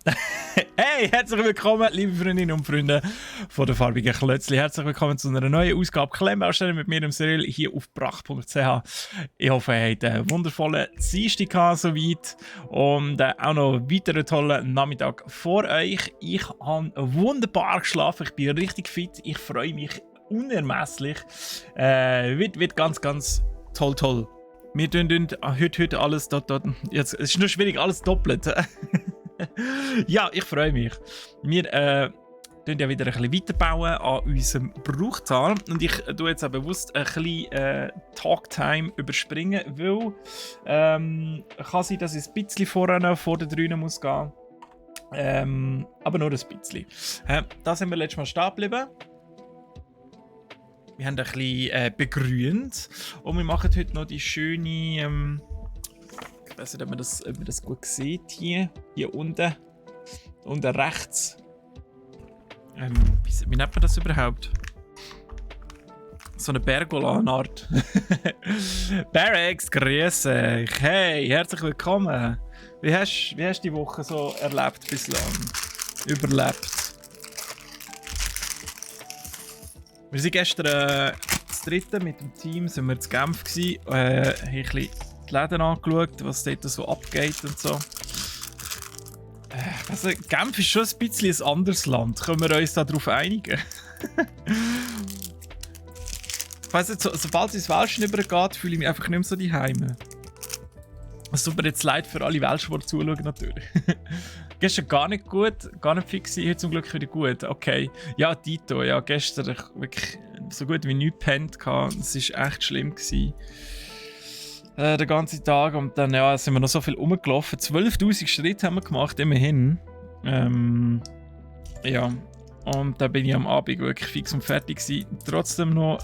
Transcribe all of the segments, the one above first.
Hey, herzlich willkommen, liebe Freundinnen und Freunde von der farbigen Klötzli. Herzlich willkommen zu einer neuen Ausgabe Klemmbausteine mit mir, dem Cyril, hier auf brach.ch. Ich hoffe, ihr habt einen wundervollen Dienstag gehabt, soweit. Und auch noch einen weiteren tollen Nachmittag vor euch. Ich habe wunderbar geschlafen, ich bin richtig fit, ich freue mich unermesslich. Wird ganz, ganz toll. Wir tun heute alles dort. Jetzt, es ist nur schwierig, alles doppelt. Ja, ich freue mich. Wir tun ja wieder ein bisschen weiterbauen an unserem Bruchtal. Und ich tue jetzt auch bewusst ein bisschen Talktime überspringen, weil kann sein, dass ich ein bisschen vor der Drüne muss gehen. Aber nur ein bisschen. Da sind wir letztes Mal stehen geblieben. Wir haben ein bisschen begrünt. Und wir machen heute noch die schöne... ich weiß nicht, ob man das gut sieht hier unten rechts. Wie nennt man das überhaupt? So eine Pergola-Art. Barracks, grüße dich. Hey, herzlich willkommen. Wie hast du die Woche so erlebt bislang? Überlebt? Wir sind gestern das dritte mit dem Team, sind wir zu Genf gewesen, haben ein bisschen die Läden angeschaut, was dort so abgeht und so. Also, Genf ist schon ein bisschen ein anderes Land. Können wir uns darauf einigen? Ich weiss nicht, sobald es ins Welschen übergeht, fühle ich mich einfach nicht mehr so daheim. Es tut mir jetzt leid für alle Welschen, die zuschauen, natürlich. Gestern gar nicht gut, gar nicht fix, heute zum Glück wieder gut. Okay. Ja, Tito, ja, gestern wirklich so gut wie nichts gepennt. Es war echt schlimm gewesen. Den ganzen Tag und dann sind wir noch so viel rumgelaufen. 12'000 Schritte haben wir gemacht, immerhin. Ja, und dann bin ich am Abend wirklich fix und fertig gewesen. Trotzdem noch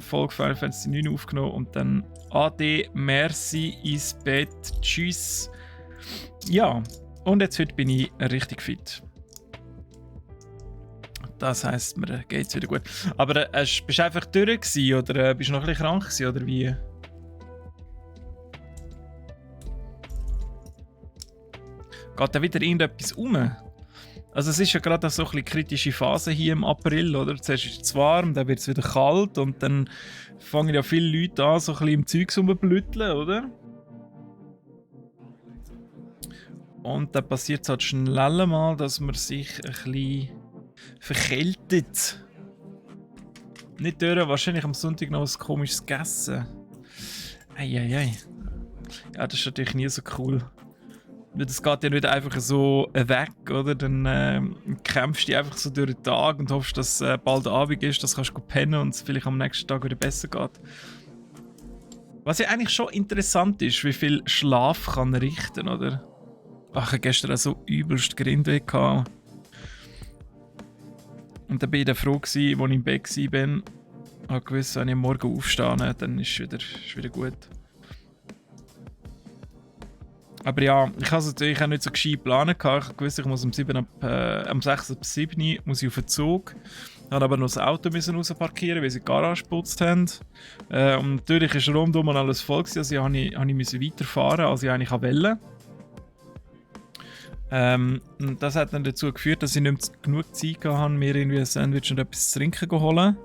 Folge Final Fantasy 9 aufgenommen und dann Ade, merci, ins Bett, tschüss. Ja, und jetzt heute bin ich richtig fit. Das heisst, mir geht's wieder gut. Aber bist du einfach durch gewesen, oder bist du noch ein bisschen krank gewesen, oder wie? Geht da wieder irgendetwas um? Also es ist ja gerade so eine kritische Phase hier im April, oder? Zuerst ist es warm, dann wird es wieder kalt und dann fangen ja viele Leute an, so ein bisschen im Zeugs rumzublütteln, oder? Und dann passiert es halt schnell mal, dass man sich ein bisschen verkältet. Nicht durch, wahrscheinlich am Sonntag noch was Komisches gegessen. Eieiei. Ja, das ist natürlich nie so cool. Das geht ja nicht einfach so weg, oder? Dann kämpfst du einfach so durch den Tag und hoffst, dass bald Abend ist, dass du pennen und es vielleicht am nächsten Tag wieder besser geht. Was ja eigentlich schon interessant ist, wie viel Schlaf kann richten, oder? Ach, ich hatte gestern auch so übelst Grindweg gehabt. Und dann bin ich dann froh gewesen, als ich im Bett war. Ich habe gewusst, wenn ich am Morgen aufstehe, dann ist es wieder gut. Aber ja, ich habe es natürlich auch nicht so gescheit planen gehabt. Ich wusste, ich muss am 6 ab 7 muss ich auf den Zug. Ich musste aber noch das Auto rausparkieren, weil sie die Garage geputzt haben. Und natürlich ist rundum alles voll gewesen, also ich musste weiterfahren, als ich eigentlich wollte. Und das hat dann dazu geführt, dass ich nicht mehr genug Zeit hatte, mir irgendwie ein Sandwich und etwas zu trinken zu holen.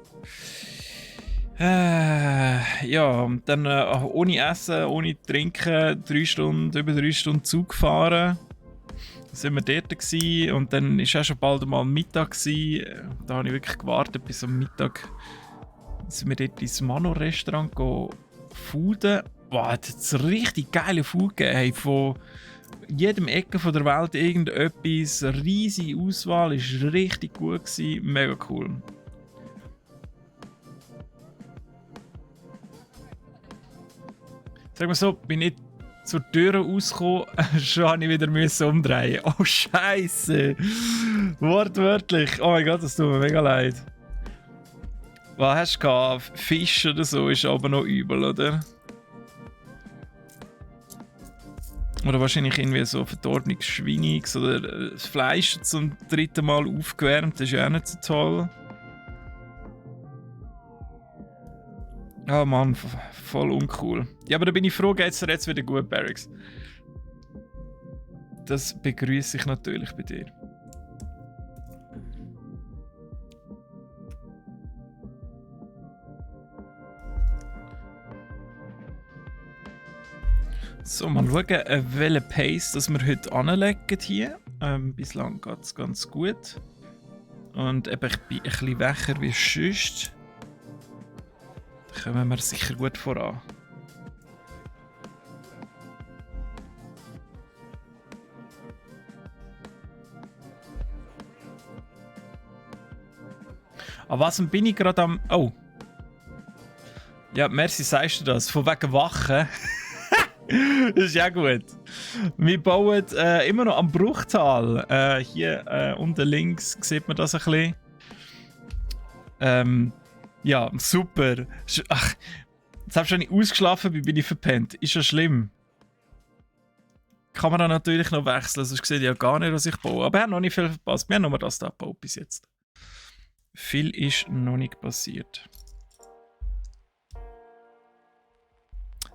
Ja, und dann ohne Essen, ohne Trinken, über 3 Stunden Zug gefahren. Dann sind wir dort gewesen, und dann war auch schon bald mal Mittag gewesen. Da habe ich wirklich gewartet bis am Mittag. Dann sind wir dort ins Mano-Restaurant fooden. Wow, das hat ein richtig geile Food gegeben. Hey, von jedem Ecke von der Welt irgendetwas. Eine riesige Auswahl, war richtig gut gewesen. Mega cool. Sag mal so, bin ich zur Tür rausgekommen, schon habe ich wieder umdrehen. Oh Scheiße! Wortwörtlich. Oh mein Gott, das tut mir mega leid. Was hast du gehabt? Fisch oder so ist aber noch übel, oder? Oder wahrscheinlich irgendwie so verdorbenes Schweinis oder das Fleisch zum 3. Mal aufgewärmt, das ist ja auch nicht so toll. Ah Mann, voll uncool. Ja, aber da bin ich froh, geht's dir jetzt wieder gut, Barracks. Das begrüße ich natürlich bei dir. So, mal schauen, welchen Pace das wir heute anlegen hier. Bislang geht es ganz gut. Und eben, ich bin ein bisschen wächer wie sonst. Da kommen wir sicher gut voran. An was bin ich gerade am... Oh. Ja, merci, sagst du das. Von wegen Wachen. Das ist ja gut. Wir bauen immer noch am Bruchtal. Hier unten links sieht man das ein bisschen. Ja, super. Ach, jetzt habe ich schon nicht ausgeschlafen, bin ich verpennt. Ist ja schlimm. Kann man dann natürlich noch wechseln, sonst sehe ich ja gar nicht, was ich baue. Aber wir haben noch nicht viel verpasst. Wir haben nur das da gebaut bis jetzt. Viel ist noch nicht passiert.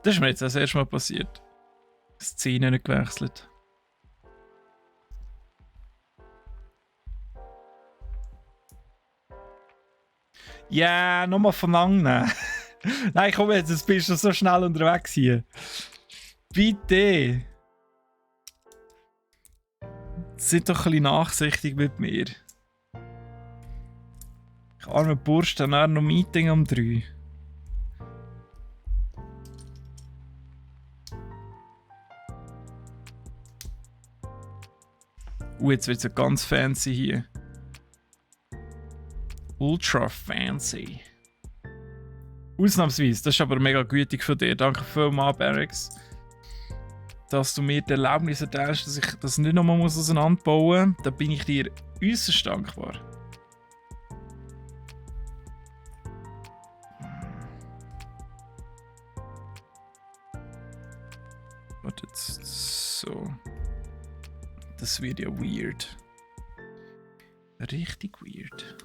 Das ist mir jetzt das erste Mal passiert. Szene nicht gewechselt. Ja, nochmal verlangen. Nein, komm jetzt bist du so schnell unterwegs hier. Bitte. Seid doch ein bisschen nachsichtig mit mir. Ich arme Bursch, dann noch ein Meeting um 3. Jetzt wird es ja ganz fancy hier. Ultra fancy. Ausnahmsweise, das ist aber mega gütig von dir. Danke vielmals, Barracks, dass du mir die Erlaubnis erteilst, dass ich das nicht nochmal auseinanderbauen muss. Da bin ich dir äußerst dankbar. Warte jetzt so. Das wird ja weird. Richtig weird.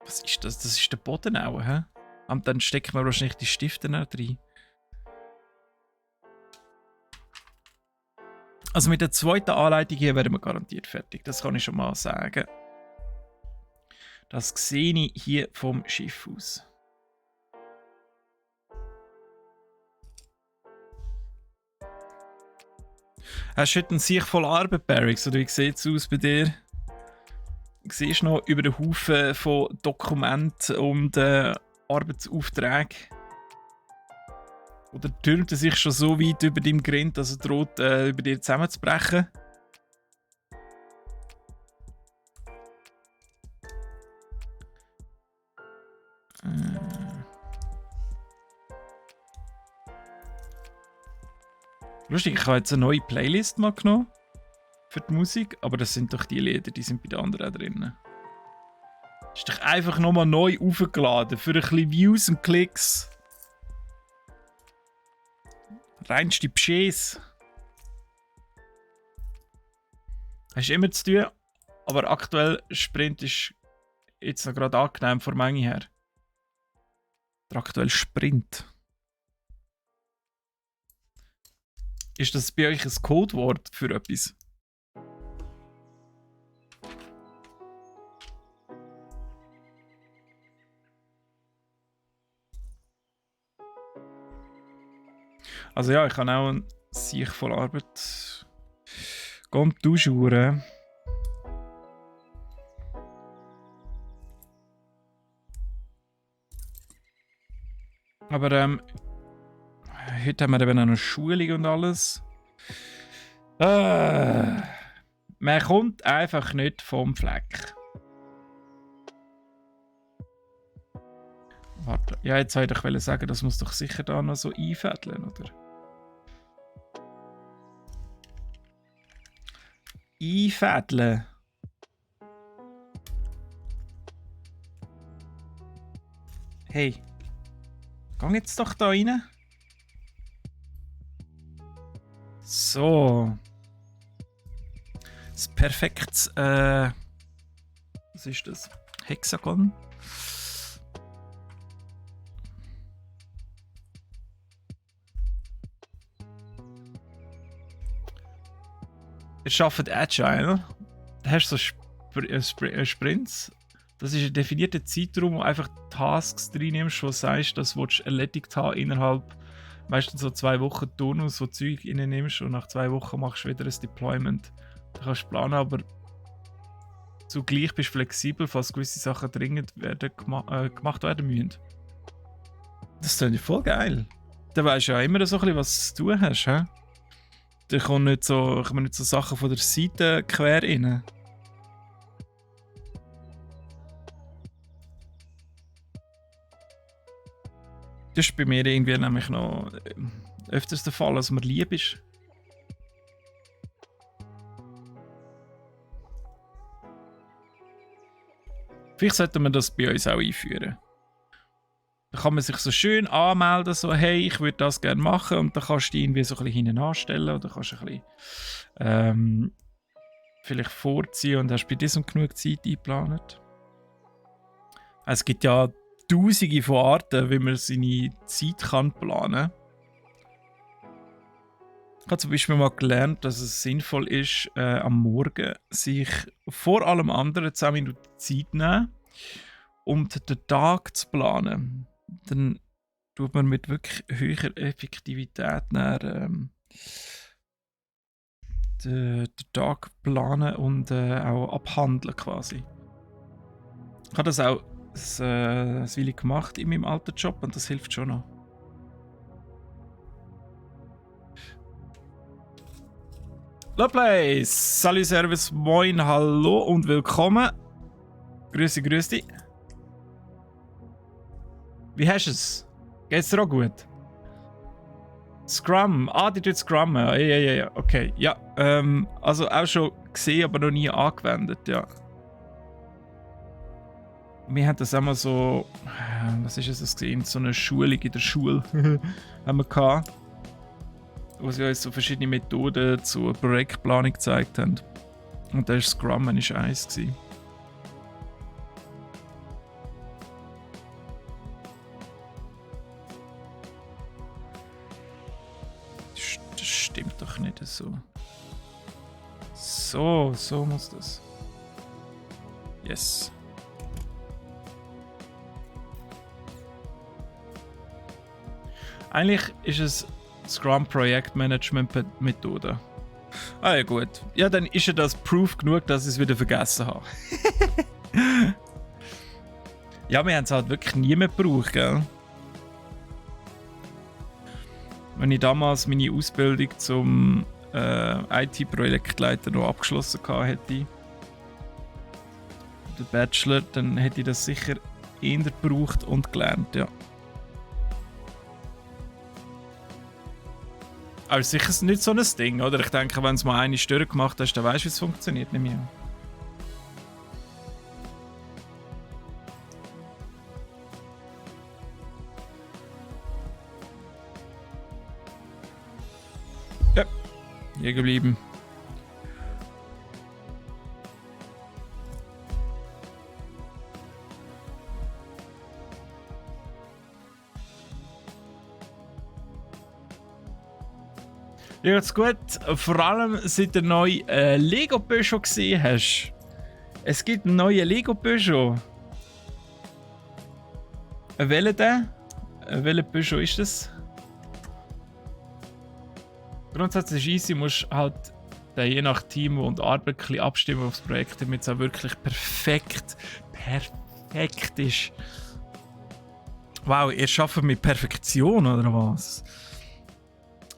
Was ist das? Das ist der Boden auch, hä? Und dann stecken wir wahrscheinlich die Stifte noch rein. Also mit der zweiten Anleitung hier werden wir garantiert fertig. Das kann ich schon mal sagen. Das sehe ich hier vom Schiff aus. Hast du heute einen Sieg voll Arbeit, Barracks? Oder wie sieht es aus bei dir? Siehst du noch über den Haufen von Dokumenten und Arbeitsaufträgen? Oder türmt er sich schon so weit über deinem Grind, dass er droht, über dir zusammenzubrechen? Lustig, ich habe jetzt eine neue Playlist mal genommen für die Musik, aber das sind doch die Lieder, die sind bei den anderen auch drin. Ist doch einfach nochmal neu aufgeladen für ein bisschen Views und Klicks. Reinste Pschäs. Hast immer zu tun, aber aktuell Sprint ist jetzt noch gerade angenehm von der Menge her. Der aktuelle Sprint. Ist das bei euch ein Codewort für etwas? Also ja, ich habe auch einen Sieg voll Arbeit. Kommt durchschauen. Aber heute haben wir eben auch noch Schulung und alles. Man kommt einfach nicht vom Fleck. Warte, ja, jetzt wollte ich sagen, das muss doch sicher da noch so einfädeln, oder? Einfädeln. Hey, geh jetzt doch da rein. So. Das perfektes, was ist das? Hexagon. ihr arbeitet Agile, da hast du so Sprints. Das ist ein definierter Zeitraum, wo du einfach Tasks reinnimmst, wo du sagst, das willst du erledigt haben innerhalb meistens so 2 Wochen Turnus, wo du Zeug reinnimmst und nach 2 Wochen machst du wieder ein Deployment. Da kannst du planen, aber zugleich bist du flexibel, falls gewisse Sachen dringend gemacht werden müssen. Das ist ja voll geil. Da weisst du ja immer so ein bisschen, was du zu tun hast. He? Da kommen nicht so Sachen von der Seite quer rein. Das ist bei mir irgendwie nämlich noch öfters der Fall, als man lieb ist. Vielleicht sollte man das bei uns auch einführen. Da kann man sich so schön anmelden, so hey, ich würde das gerne machen, und dann kannst du dich irgendwie so ein bisschen hinten anstellen oder kannst ein bisschen vielleicht vorziehen und hast bei diesem genug Zeit eingeplant. Es gibt ja Tausende von Arten, wie man seine Zeit kann planen kann. Ich habe zum Beispiel mal gelernt, dass es sinnvoll ist, am Morgen sich vor allem anderen 10 Minuten Zeit nehmen, um den Tag zu planen. Dann tut man mit wirklich höherer Effektivität den Tag planen und auch abhandeln quasi. Ich habe das auch eine Weile gemacht in meinem alten Job und das hilft schon noch. Lovelace! Salut, Servus, moin, hallo und willkommen. Grüße, grüß dich. Wie hast du es? Geht's dir auch gut? Scrum. Ah, die tut Scrum. Ja, okay. Ja, also auch schon gesehen, aber noch nie angewendet, ja. Wir haben das einmal so, was ist das gesehen? So eine Schulung in der Schule haben wir gehabt, wo sie uns so verschiedene Methoden zur Projektplanung gezeigt haben. Und da war Scrum eins gewesen. Das stimmt doch nicht so. So muss das. Yes. Eigentlich ist es Scrum Projektmanagement Methode. Ah ja gut. Ja, dann ist ja das Proof genug, dass ich es wieder vergessen habe. Ja, wir haben es halt wirklich nie mehr gebraucht, gell? Wenn ich damals meine Ausbildung zum IT-Projektleiter noch abgeschlossen hätte, den Bachelor, dann hätte ich das sicher eher gebraucht und gelernt, ja. Aber sicher ist nicht so ein Ding, oder? Ich denke, wenn es mal eine Störung gemacht hast, dann weißt du, wie es funktioniert, nicht mehr. Ja, hier geblieben. Ja, geht's gut. Vor allem seit du neuen Lego Peugeot gesehen hast. Es gibt einen neuen Lego Peugeot. Welcher denn? Welcher Peugeot ist das? Grundsätzlich ist es easy, musst halt je nach Team und Arbeit ein bisschen abstimmen auf das Projekt, damit es auch wirklich perfekt ist. Wow, ihr arbeitet mit Perfektion oder was?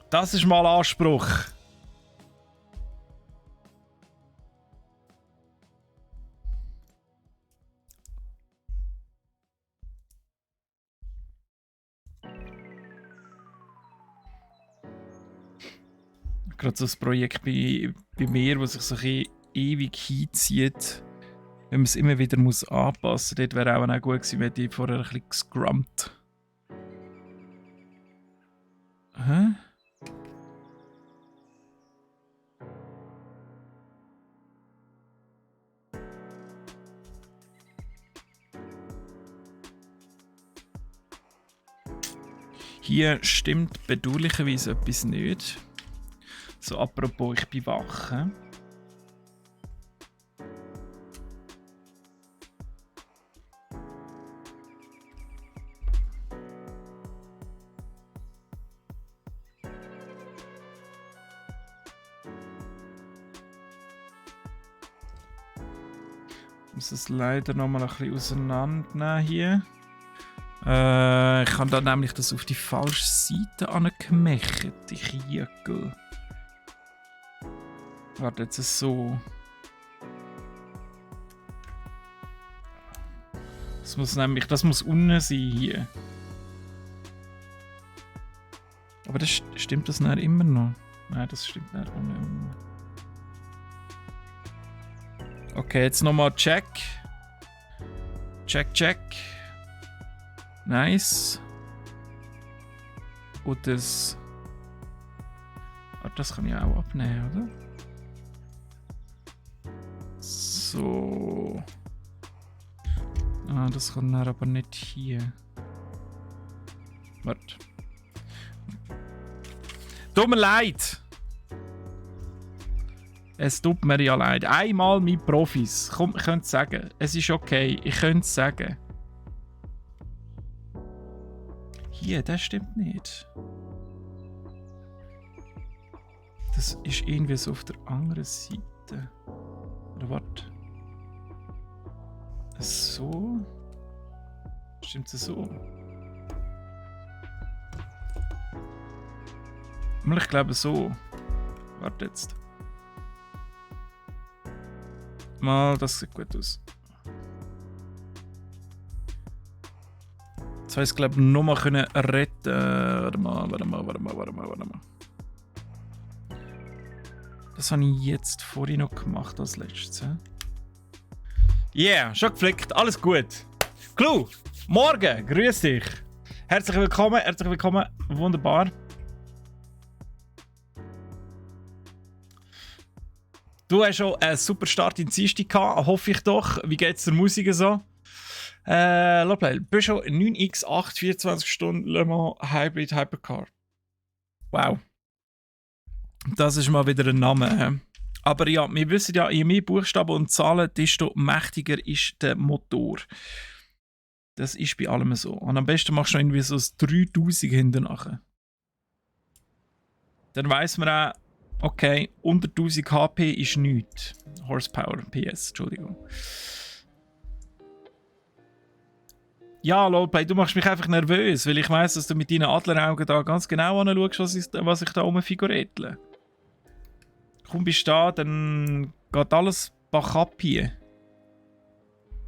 Das ist mal Anspruch. Gerade so ein Projekt bei mir, das sich so ein bisschen ewig hinzieht, wenn man es immer wieder anpassen muss. Dort wäre auch gut gewesen, wenn ich vorher ein bisschen gescrummt. Hä? Hier stimmt bedauerlicherweise etwas nicht. So, apropos, ich bin wach. muss es leider noch mal ein bisschen auseinandernehmen hier. Ich habe da nämlich das auf die falsche Seite angemacht. Ich Jückel. Warte, jetzt ist so. Das muss unten sein hier. Aber das stimmt das nicht immer noch? Nein, das stimmt nicht unten. Okay, jetzt nochmal check. Check. Nice. Und das. Das kann ich auch abnehmen, oder? So. Das kommt dann aber nicht hier. Warte. Tut mir leid! Es tut mir ja leid. Einmal mit Profis. Komm, ich könnte es sagen. Es ist okay. Ich könnte es sagen. Hier, das stimmt nicht. Das ist irgendwie so auf der anderen Seite. Oder warte. So. Stimmt es so? Ich glaube so. Warte jetzt. Mal, das sieht gut aus. Jetzt heißt, glaube ich, noch mal können retten. Warte mal. Das habe ich jetzt vorhin noch gemacht als letztes. Yeah, schon geflickt, alles gut. Clou, morgen, grüß dich. Herzlich willkommen, wunderbar. Du hast schon einen super Start in die Dienstag gehabt, hoffe ich doch. Wie geht's der Musik so? Peugeot 9X8, 24 Stunden Le Mans Hybrid Hypercar. Wow. Das ist mal wieder ein Name. Aber ja, wir wissen ja, je mehr Buchstaben und Zahlen, desto mächtiger ist der Motor. Das ist bei allem so. Und am besten machst du irgendwie so ein 3000 hinten nachher. Dann weiss man auch, okay, unter 1000 HP ist nichts. Horsepower, PS, Entschuldigung. Ja, Lolplay, du machst mich einfach nervös, weil ich weiss, dass du mit deinen Adleraugen da ganz genau anschaust, was ich da rumfigurettle. Komm, bist du da, dann geht alles bach ab hier.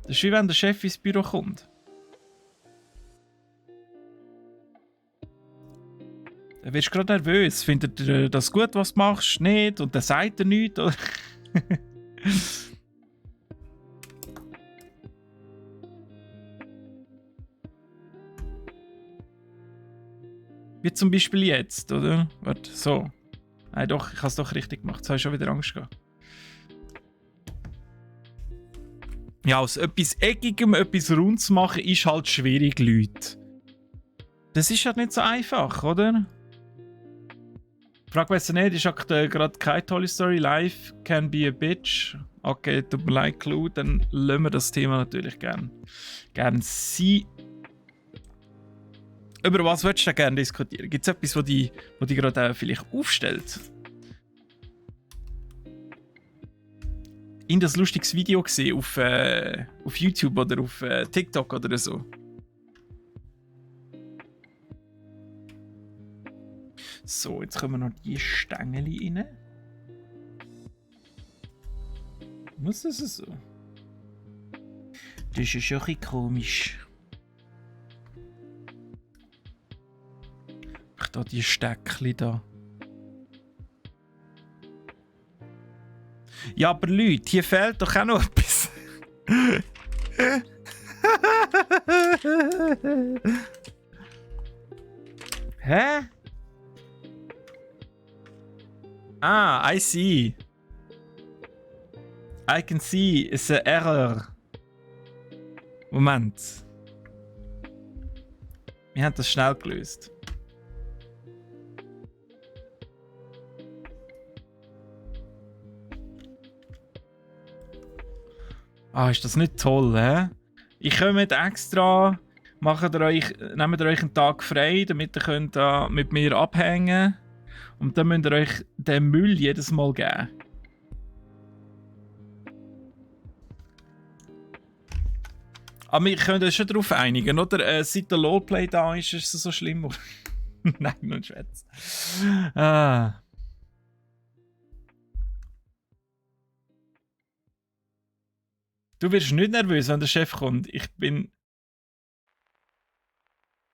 Das ist wie wenn der Chef ins Büro kommt. Dann wirst du gerade nervös. Findet er das gut, was du machst? Nicht? Und dann sagt er nichts? Oder? Wie zum Beispiel jetzt, oder? Warte, so. Nein, doch, ich habe es doch richtig gemacht. Jetzt habe ich schon wieder Angst gehabt. Ja, aus etwas Eckigem etwas Rund zu machen, ist halt schwierig, Leute. Das ist halt nicht so einfach, oder? Frag besser nicht, ist gerade keine tolle Story. Life can be a bitch. Okay, tut mir leid, Clou. Dann lassen wir das Thema natürlich gerne sein. Über was würdest du gerne diskutieren? Gibt es etwas, was dich gerade vielleicht aufstellt? In das lustiges Video gesehen auf YouTube oder auf TikTok oder so. So, jetzt kommen noch die Stängel rein. Muss das so? Das ist ja ein bisschen komisch. Ich da die Steckchen da. Ja, aber Leute, hier fehlt doch auch noch etwas. Hä? Ah, I see. I can see, it's an error. Moment. Wir haben das schnell gelöst. Ah, ist das nicht toll, hä? Ich komme extra, nehmt ihr euch einen Tag frei, damit ihr könnt mit mir abhängen. Und dann müsst ihr euch den Müll jedes Mal geben. Aber wir können uns schon darauf einigen, oder? Seit der LoLplay da ist es so schlimm. Nein, nur Schwätz. Ah. Du wirst nicht nervös, wenn der Chef kommt.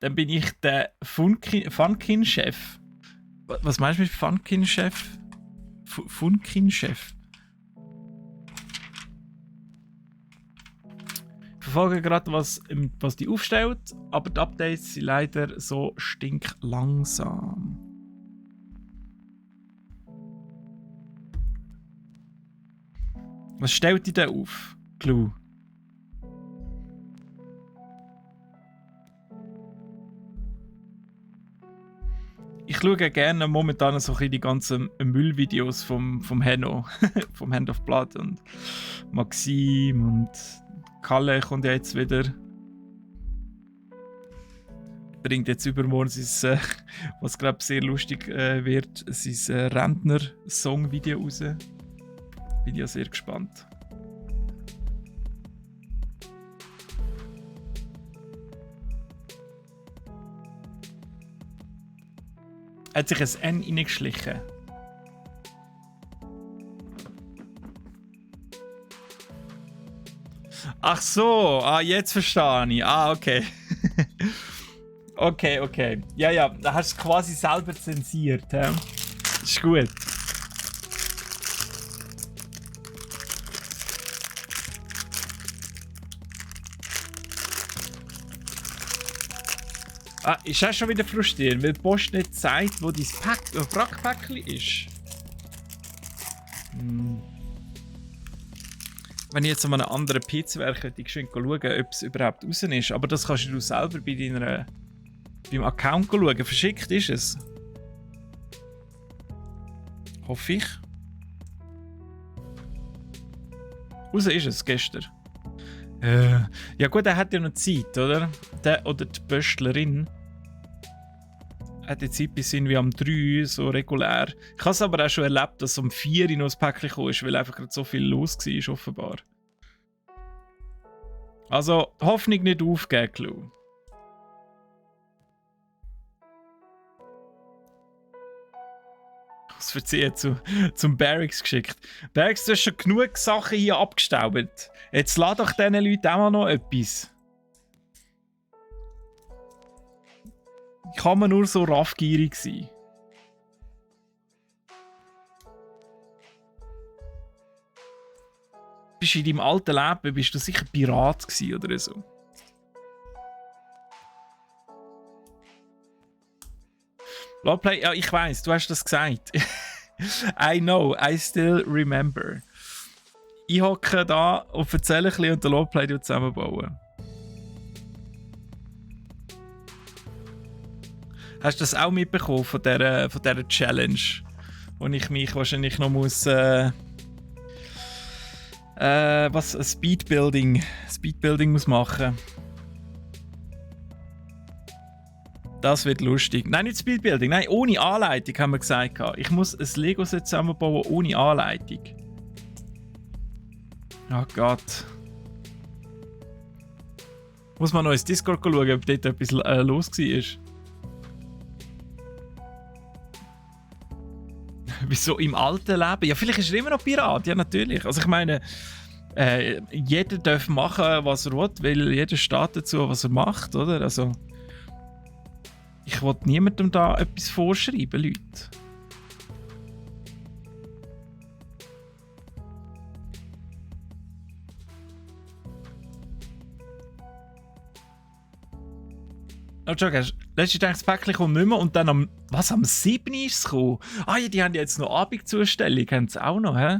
Dann bin ich der Funkin-Chef. Was meinst du mit Funkin-Chef? Funkin-Chef? Ich verfolge gerade, was die aufstellt, aber die Updates sind leider so stinklangsam. Was stellt die denn auf, Clou? Ich schaue gerne momentan so die ganzen Müllvideos vom Henno, vom Hand of Blood und Maxim und Kalle kommt ja jetzt wieder. Bringt jetzt übermorgen sein, was glaube sehr lustig wird, sein Rentner-Song-Video raus. Bin ja sehr gespannt. Hat sich ein N reingeschlichen. Ach so, jetzt verstehe ich. Okay. Okay. Ja, da hast du es quasi selber zensiert. He? Ist gut. Ist auch schon wieder frustrierend, weil die Post nicht zeigt, wo dein Packpäckchen ist. Wenn ich jetzt an einem anderen PC wäre, könnte ich schön schauen, ob es überhaupt raus ist. Aber das kannst du selber beim Account schauen. Verschickt ist es. Hoffe ich. Raus ist es gestern. Ja gut, er hat ja noch Zeit, oder? Der oder die Pöstlerin hat die Zeit bis irgendwie am 3 so regulär. Ich habe es aber auch schon erlebt, dass um 4 noch ein Päckchen kam, weil einfach gerade so viel los war, offenbar. Also, Hoffnung nicht aufgeben, Clou. Das Verziehen zum Barracks geschickt. Barracks, du hast schon genug Sachen hier abgestaubt. Jetzt lass doch diesen Leuten auch mal noch etwas. Kann man nur so raffgierig sein? Bist du in deinem alten Leben bist du sicher Pirat gewesen oder so? Lawplay, ja, ich weiß, du hast das gesagt. I know, I still remember. Ich hocke da und erzähle ein bisschen und der Lawplay zusammenbauen. Hast du das auch mitbekommen von dieser Challenge? Wo ich mich wahrscheinlich noch muss. Speedbuilding muss machen. Das wird lustig. Nein, nicht Speedbuilding, nein, ohne Anleitung haben wir gesagt. Ich muss ein Lego-Set zusammenbauen ohne Anleitung. Oh Gott. Muss man noch ins Discord schauen, ob dort etwas los war. Wieso im alten Leben? Ja, vielleicht ist er immer noch Pirat, ja natürlich. Also ich meine, jeder darf machen, was er will, weil jeder steht dazu, was er macht, oder? Also ich will niemandem da etwas vorschreiben, Leute. Oh, letztes Tag das Päckchen kommt nicht mehr und dann am 7. ist es gekommen. Ah ja, die haben jetzt noch Abendzustellung, haben sie auch noch, hä?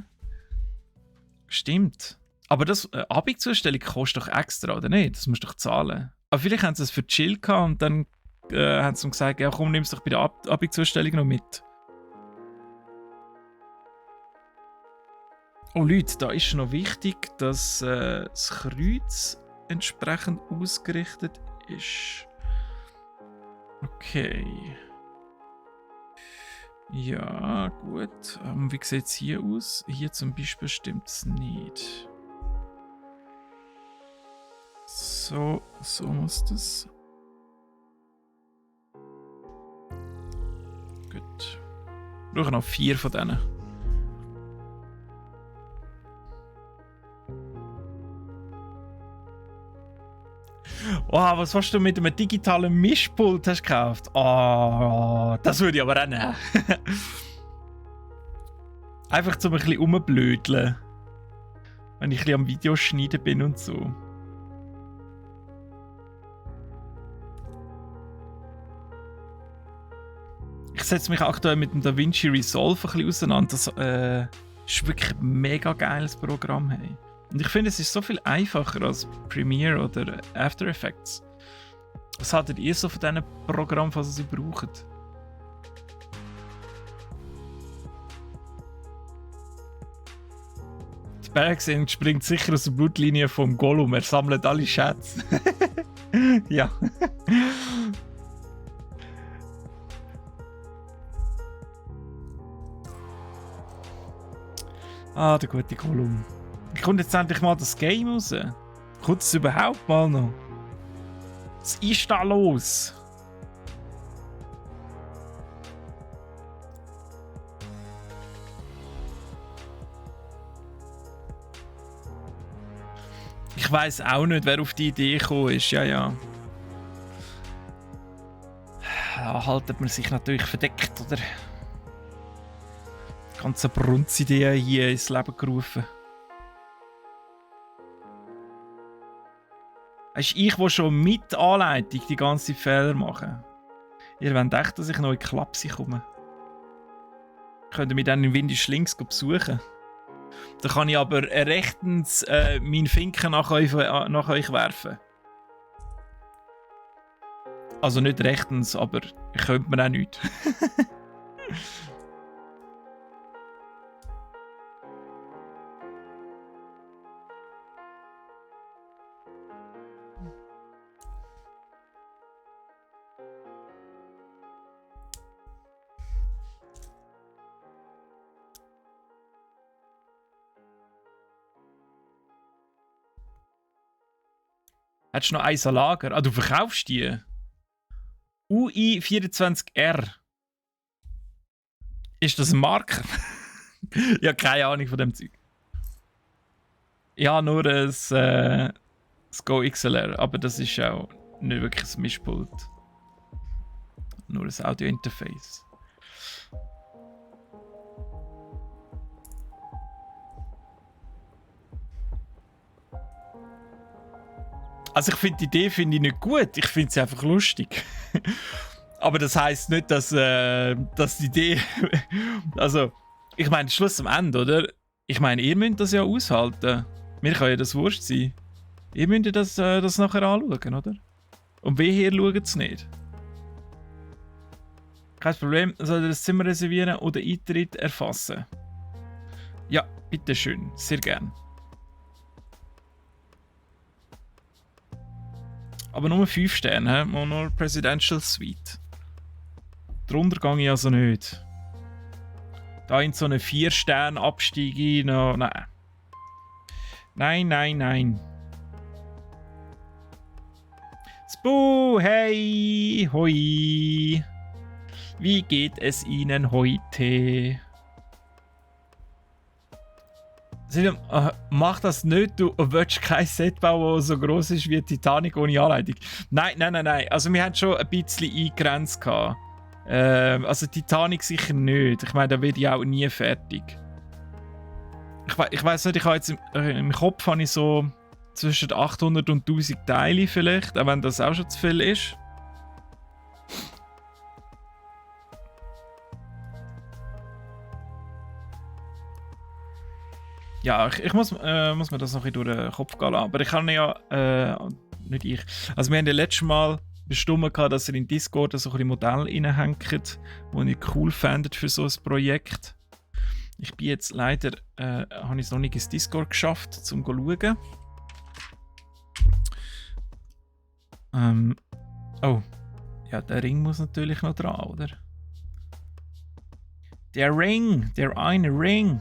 Stimmt. Aber das Abendzustellung kostet doch extra, oder nicht? Das musst du doch zahlen. Aber vielleicht haben sie es für Chill gehabt und dann haben sie gesagt, ja komm, nimm es doch bei der Abendzustellung noch mit. Oh Leute, da ist noch wichtig, dass das Kreuz entsprechend ausgerichtet ist. Okay. Ja, gut. Wie sieht es hier aus? Hier zum Beispiel stimmt es nicht. So. So muss das. Gut. Wir brauchen noch 4 von denen. Oh, was hast du mit einem digitalen Mischpult hast gekauft? Oh, das würde ich aber auch nehmen. Einfach zum ein bisschen rumblödeln. Wenn ich ein bisschen am Videoschneiden bin und so. Ich setze mich aktuell mit dem DaVinci Resolve ein bisschen auseinander. Das ist wirklich ein mega geiles Programm. Hey. Und ich finde, es ist so viel einfacher als Premiere oder After Effects. Was haltet ihr so von diesen Programmen, was sie brauchen? Die Bergsinn springt sicher aus der Blutlinie vom Gollum. Er sammelt alle Schätze. Ja. Ah, der gute Gollum. Kommt jetzt endlich mal das Game raus? Kommt es überhaupt mal noch? Was ist da los? Ich weiss auch nicht, wer auf die Idee gekommen ist. Ja. Da haltet man sich natürlich verdeckt, oder? Die ganze Brunzidee hier ins Leben gerufen. Ist ich, der schon mit Anleitung die ganze Fehler mache? Ihr wollt echt, dass ich noch in die Klapse komme. Könnt ihr mich dann in Windisch links besuchen? Dann kann ich aber rechtens meinen Finken nach euch werfen. Also nicht rechtens, aber ich könnte mir auch nicht. Hättest du noch eins an Lager? Ah, du verkaufst die? UI24R. Ist das ein Marker? Ich habe keine Ahnung von dem Zeug. Ja, nur das Go XLR, aber das ist auch nicht wirklich ein Mischpult. Nur ein Audio-Interface. Also ich finde die Idee nicht gut, ich finde sie einfach lustig. Aber das heisst nicht, dass die Idee... Also, ich meine, Schluss am Ende, oder? Ich meine, ihr müsst das ja aushalten. Mir kann ja das wurscht sein. Ihr müsst ja das nachher anschauen, oder? Und wehe, ihr schaut es nicht. Kein Problem, soll ihr das Zimmer reservieren oder Eintritt erfassen? Ja, bitteschön, sehr gern. Aber nur 5 Sterne, nur Presidential Suite. Darunter gehe ich also nicht. Da in so eine 4-Sterne-Abstieg noch. Nein. Nein. Spu, hey, hoi. Wie geht es Ihnen heute? Mach das nicht, du willst kein Set bauen, das so gross ist wie Titanic ohne Anleitung. Nein. Also wir haben schon ein bisschen eingegrenzt. Also Titanic sicher nicht. Ich meine, da werde ich auch nie fertig. Ich weiß nicht, ich habe jetzt im Kopf habe ich so zwischen 800 und 1000 Teile vielleicht, auch wenn das auch schon zu viel ist. Ja, ich muss mir das noch ein bisschen durch den Kopf gehen lassen. Aber ich kann ja... nicht ich. Also wir haben ja letztes Mal bestimmt gehabt, dass ihr in Discord so ein bisschen Modell reinhängt, die ich cool fändet für so ein Projekt. Ich bin jetzt leider... habe ich es noch nicht ins Discord geschafft, um zu schauen. Oh. Ja, der Ring muss natürlich noch dran, oder? Der Ring! Der eine Ring!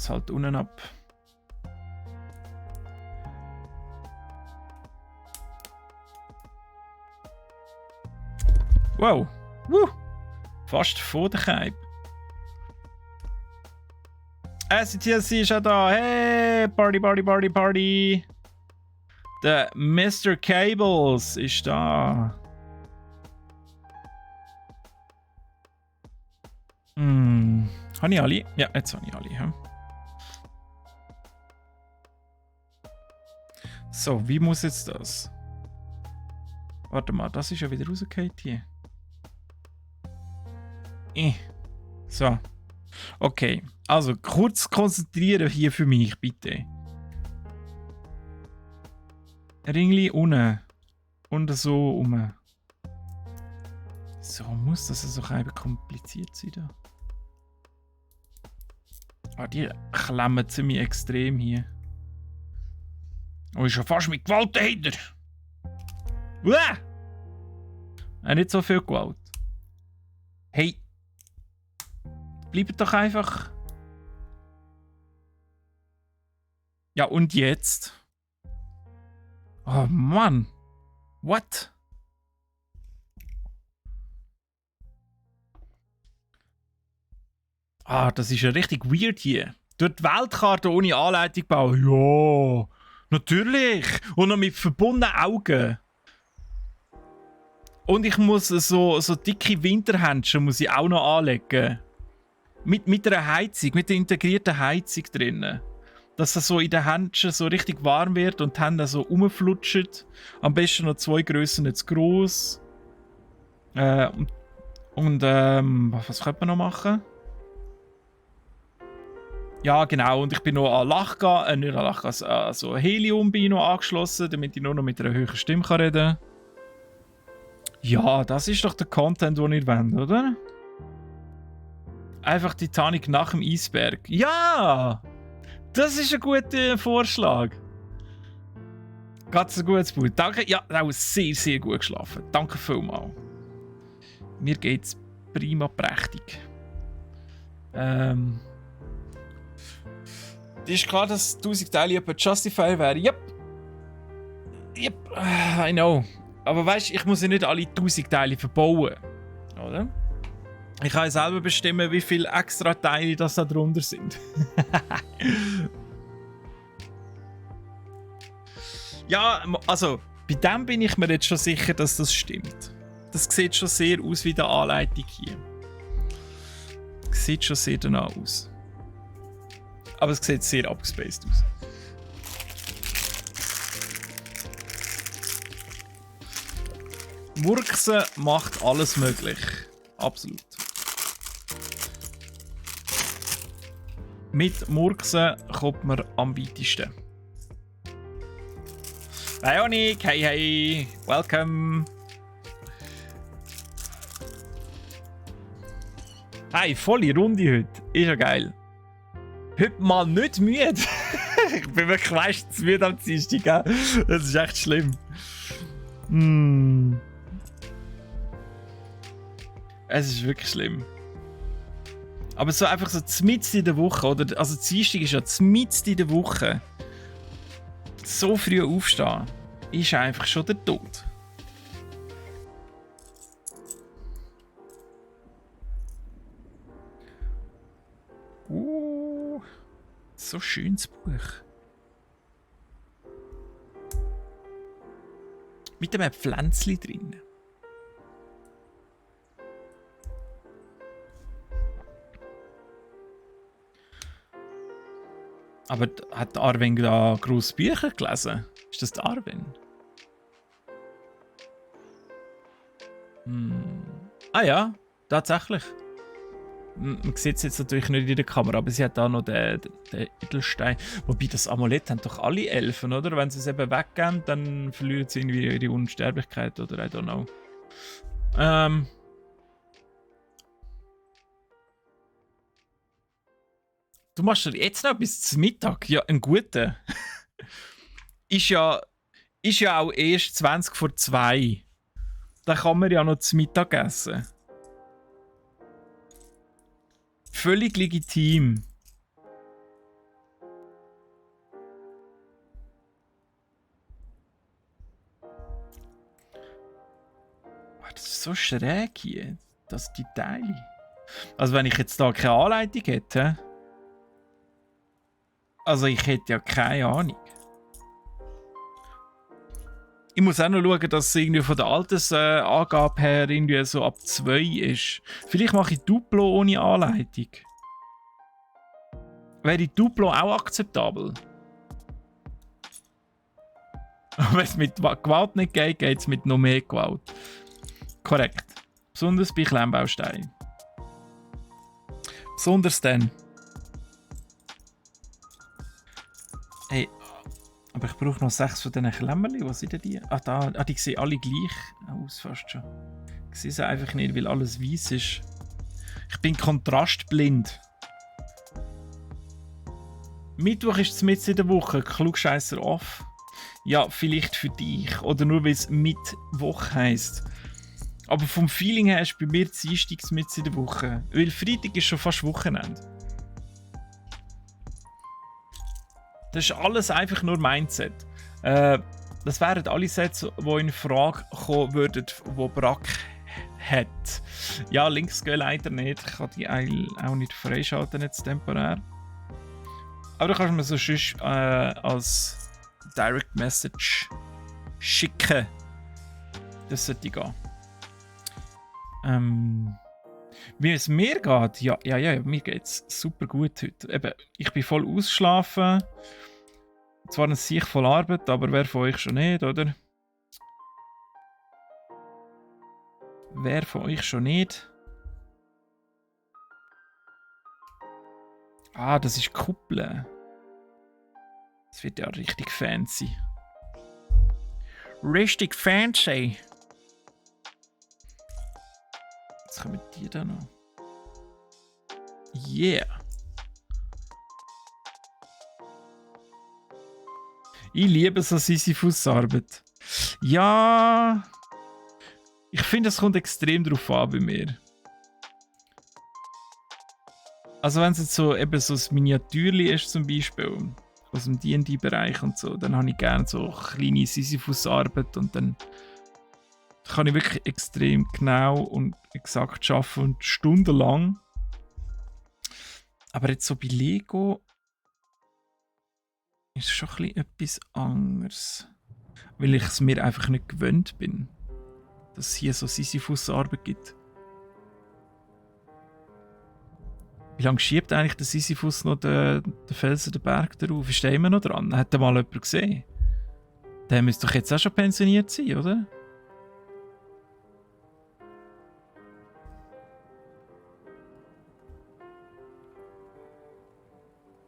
es halt unten ab. Wow. Fast vor der Keib. SCTSC ist auch da. Hey, Party, Party, Party, Party. Der Mr. Cables ist da. Habe ich alle? Ja, jetzt habe ich alle. Ja. So, wie muss jetzt das? Warte mal, das ist ja wieder rausgefallen hier. So. Okay, also kurz konzentrieren hier für mich, bitte. Ringli unten. Und so um. So muss das also ein kompliziert sein da. Ah, die klemmen ziemlich extrem hier. Oh, ist schon fast mit Gewalt dahinter. Nicht so viel Gewalt. Hey. Bleibt doch einfach. Ja, und jetzt? Oh Mann. What? Ah, das ist ja richtig weird hier. Durch die Weltkarte ohne Anleitung bauen. Ja, natürlich. Und noch mit verbundenen Augen. Und ich muss so dicke Winterhändchen muss ich auch noch anlegen. Mit einer Heizung, mit der integrierten Heizung drinnen. Dass das so in den Händchen so richtig warm wird und die Hände so rumflutschen. Am besten noch 2 Grössen nicht zu gross. Was könnte man noch machen? Ja, genau. Und ich bin noch an Lachgas, nicht an Lachgas, also Helium bin ich noch angeschlossen, damit ich nur noch mit einer höheren Stimme reden kann. Ja, das ist doch der Content, den ihr wollt, oder? Einfach Titanic nach dem Eisberg. Ja! Das ist ein guter Vorschlag. Ganz ein gutes Buch. Danke. Ja, auch sehr, sehr gut geschlafen. Danke vielmals. Mir geht's prima prächtig. Ist klar, dass 1000 Teile etwa Justifier wären. Yep. I know. Aber weißt du, ich muss ja nicht alle 1000 Teile verbauen. Oder? Ich kann ja selber bestimmen, wie viele extra Teile das da drunter sind. Ja, also bei dem bin ich mir jetzt schon sicher, dass das stimmt. Das sieht schon sehr aus wie die Anleitung hier. Sieht schon sehr danach aus. Aber es sieht sehr abgespaced aus. Murksen macht alles möglich. Absolut. Mit Murksen kommt man am weitesten. Bionic, hey hey, welcome. Hey, volle Runde heute. Ist ja geil. Heute mal nicht müde. Ich bin wirklich meistens müde am Dienstag. Das ist echt schlimm. Es ist wirklich schlimm. Aber so einfach so mitten in der Woche, oder? Also Dienstag ist ja mitten in der Woche. So früh aufstehen, ist einfach schon der Tod. So schönes Buch. Mit einem Pflänzchen drin. Aber hat Arwen da grosse Bücher gelesen? Ist das der Arwen? Ah ja, tatsächlich. Man sieht es jetzt natürlich nicht in der Kamera, aber sie hat da noch den Edelstein. Wobei das Amulett haben doch alle Elfen, oder? Wenn sie es eben weggeben, dann verlieren sie irgendwie ihre Unsterblichkeit, oder I don't know. Du machst jetzt noch bis zum Mittag? Ja, einen guten. ist ja auch erst 20 vor 2. Da kann man ja noch zum Mittag essen. Völlig legitim. Das ist so schräg hier. Das die Teile. Also wenn ich jetzt da keine Anleitung hätte. Also ich hätte ja keine Ahnung. Ich muss auch noch schauen, dass es irgendwie von der Altersangabe her irgendwie so ab 2 ist. Vielleicht mache ich Duplo ohne Anleitung. Wäre Duplo auch akzeptabel? Wenn es mit Gewalt nicht geht, geht es mit noch mehr Gewalt. Korrekt. Besonders bei Klemmbausteinen. Besonders dann. Hey, aber ich brauche noch 6 von diesen Klemmerli. Was sind denn die? Die sehen alle gleich aus, fast schon. Ich sehe sie einfach nicht, weil alles weiß ist. Ich bin kontrastblind. Mittwoch ist es mitten in der Woche. Klugscheisser off. Ja, vielleicht für dich. Oder nur, weil es Mittwoch heisst. Aber vom Feeling her ist bei mir Dienstag mitten in der Woche. Weil Freitag ist schon fast Wochenende. Das ist alles einfach nur Mindset. Das wären alle Sets, die in Frage kommen würden, die Brack hat. Ja, Links gehen leider nicht. Ich kann die auch nicht freischalten, jetzt temporär. Aber du kannst mir so sonst als Direct Message schicken. Das sollte gehen. Wie es mir geht? Ja, mir geht es super gut heute. Eben, ich bin voll ausgeschlafen. Zwar ein Sieg voll Arbeit, aber wer von euch schon nicht, oder? Wer von euch schon nicht? Ah, das ist Kuppeln. Das wird ja richtig fancy. Richtig fancy. Jetzt kommen die da noch. Yeah. Ich liebe so Sisyphus-Arbeit. Ja. Ich finde, es kommt extrem drauf an bei mir. Also wenn es jetzt so eben so ein Miniatürli ist zum Beispiel, aus dem D&D-Bereich und so, dann habe ich gerne so kleine Sisyphus-Arbeit und dann kann ich wirklich extrem genau und exakt arbeiten und stundenlang. Aber jetzt so bei Lego ist es schon ein bisschen etwas anderes. Weil ich es mir einfach nicht gewöhnt bin, dass es hier so Sisyphus-Arbeit gibt. Wie lange schiebt eigentlich der Sisyphus noch den Felsen, den Berg darauf? Ist der immer noch dran? Hat der mal jemand gesehen? Der müsste doch jetzt auch schon pensioniert sein, oder?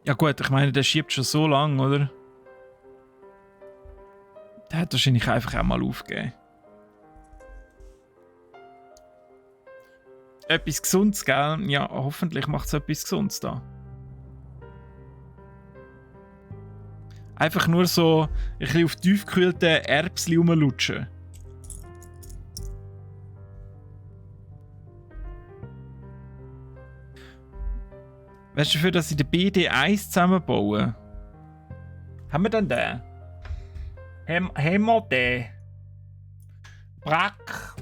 Ja gut, ich meine, der schiebt schon so lange, oder? Der hat wahrscheinlich einfach auch mal aufgegeben. Etwas Gesundes, gell? Ja, hoffentlich macht es etwas Gesundes da. Einfach nur so ein bisschen auf tiefgekühlten Erbsli rumlutschen. Weißt du, dafür, dass sie den BD1 zusammenbauen? Haben wir denn den? Haben wir den? Brack.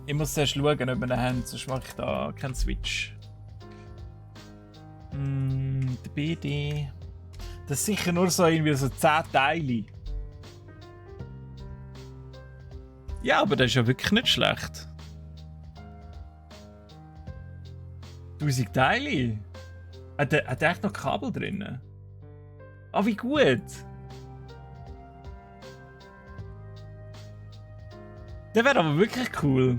Ich muss erst schauen, ob wir den haben, sonst mache ich da keinen Switch. Der BD. Das ist sicher nur so irgendwie so 10 Teile. Ja, aber das ist ja wirklich nicht schlecht. 1000 Teile? Hat er echt noch Kabel drin? Ah, wie gut! Der wäre aber wirklich cool.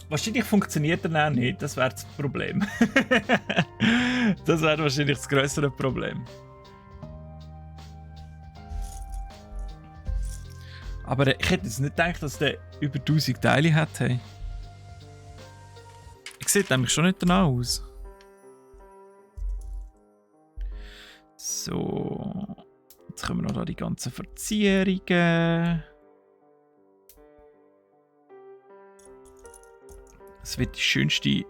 Wahrscheinlich funktioniert er auch nicht, das wäre das Problem. Das wäre wahrscheinlich das größere Problem. Aber ich hätte jetzt nicht gedacht, dass der über 1000 Teile hat. Hey. Ich sieht nämlich schon nicht danach aus. So. Jetzt kommen noch da die ganzen Verzierungen. Es wird die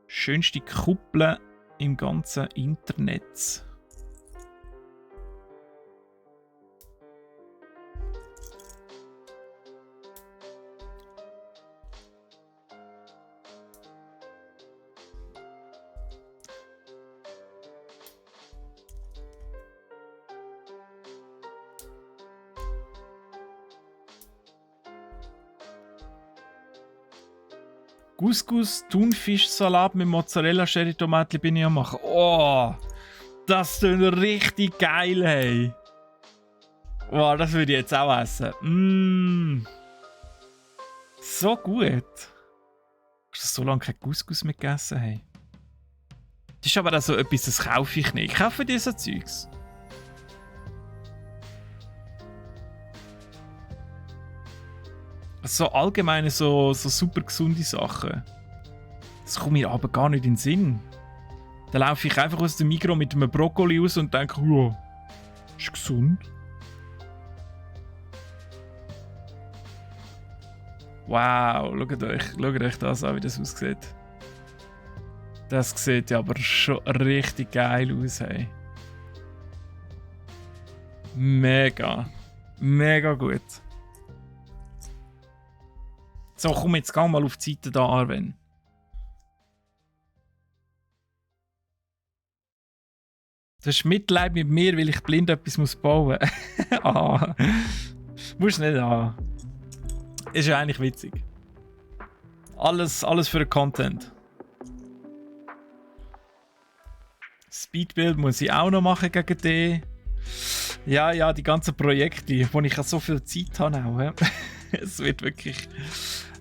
schönste Kuppel im ganzen Internet. Couscous, Thunfischsalat mit Mozzarella, Cherry Tomaten bin ich am machen. Oh, das klingt richtig geil, hey. Wow, das würde ich jetzt auch essen. So gut. Hast du so lange kein Couscous mehr gegessen, hey? Das ist aber auch so etwas, das kaufe ich nicht. Ich kaufe diese Zeugs. So allgemeine, so super gesunde Sachen. Das kommt mir aber gar nicht in den Sinn. Dann laufe ich einfach aus dem Migros mit einem Brokkoli raus und denke, wow, ist gesund. Wow, schaut euch das an, wie das aussieht. Das sieht ja aber schon richtig geil aus, hey. Mega. Mega gut. So, komm jetzt geh mal auf die Seite da, Arwen. Du hast Mitleid mit mir, weil ich blind etwas bauen muss. Ah. Musst nicht an. Ist ja eigentlich witzig. Alles für den Content. Speedbuild muss ich auch noch machen gegen die. Ja, die ganzen Projekte, wo ich so viel Zeit habe auch. Es wird wirklich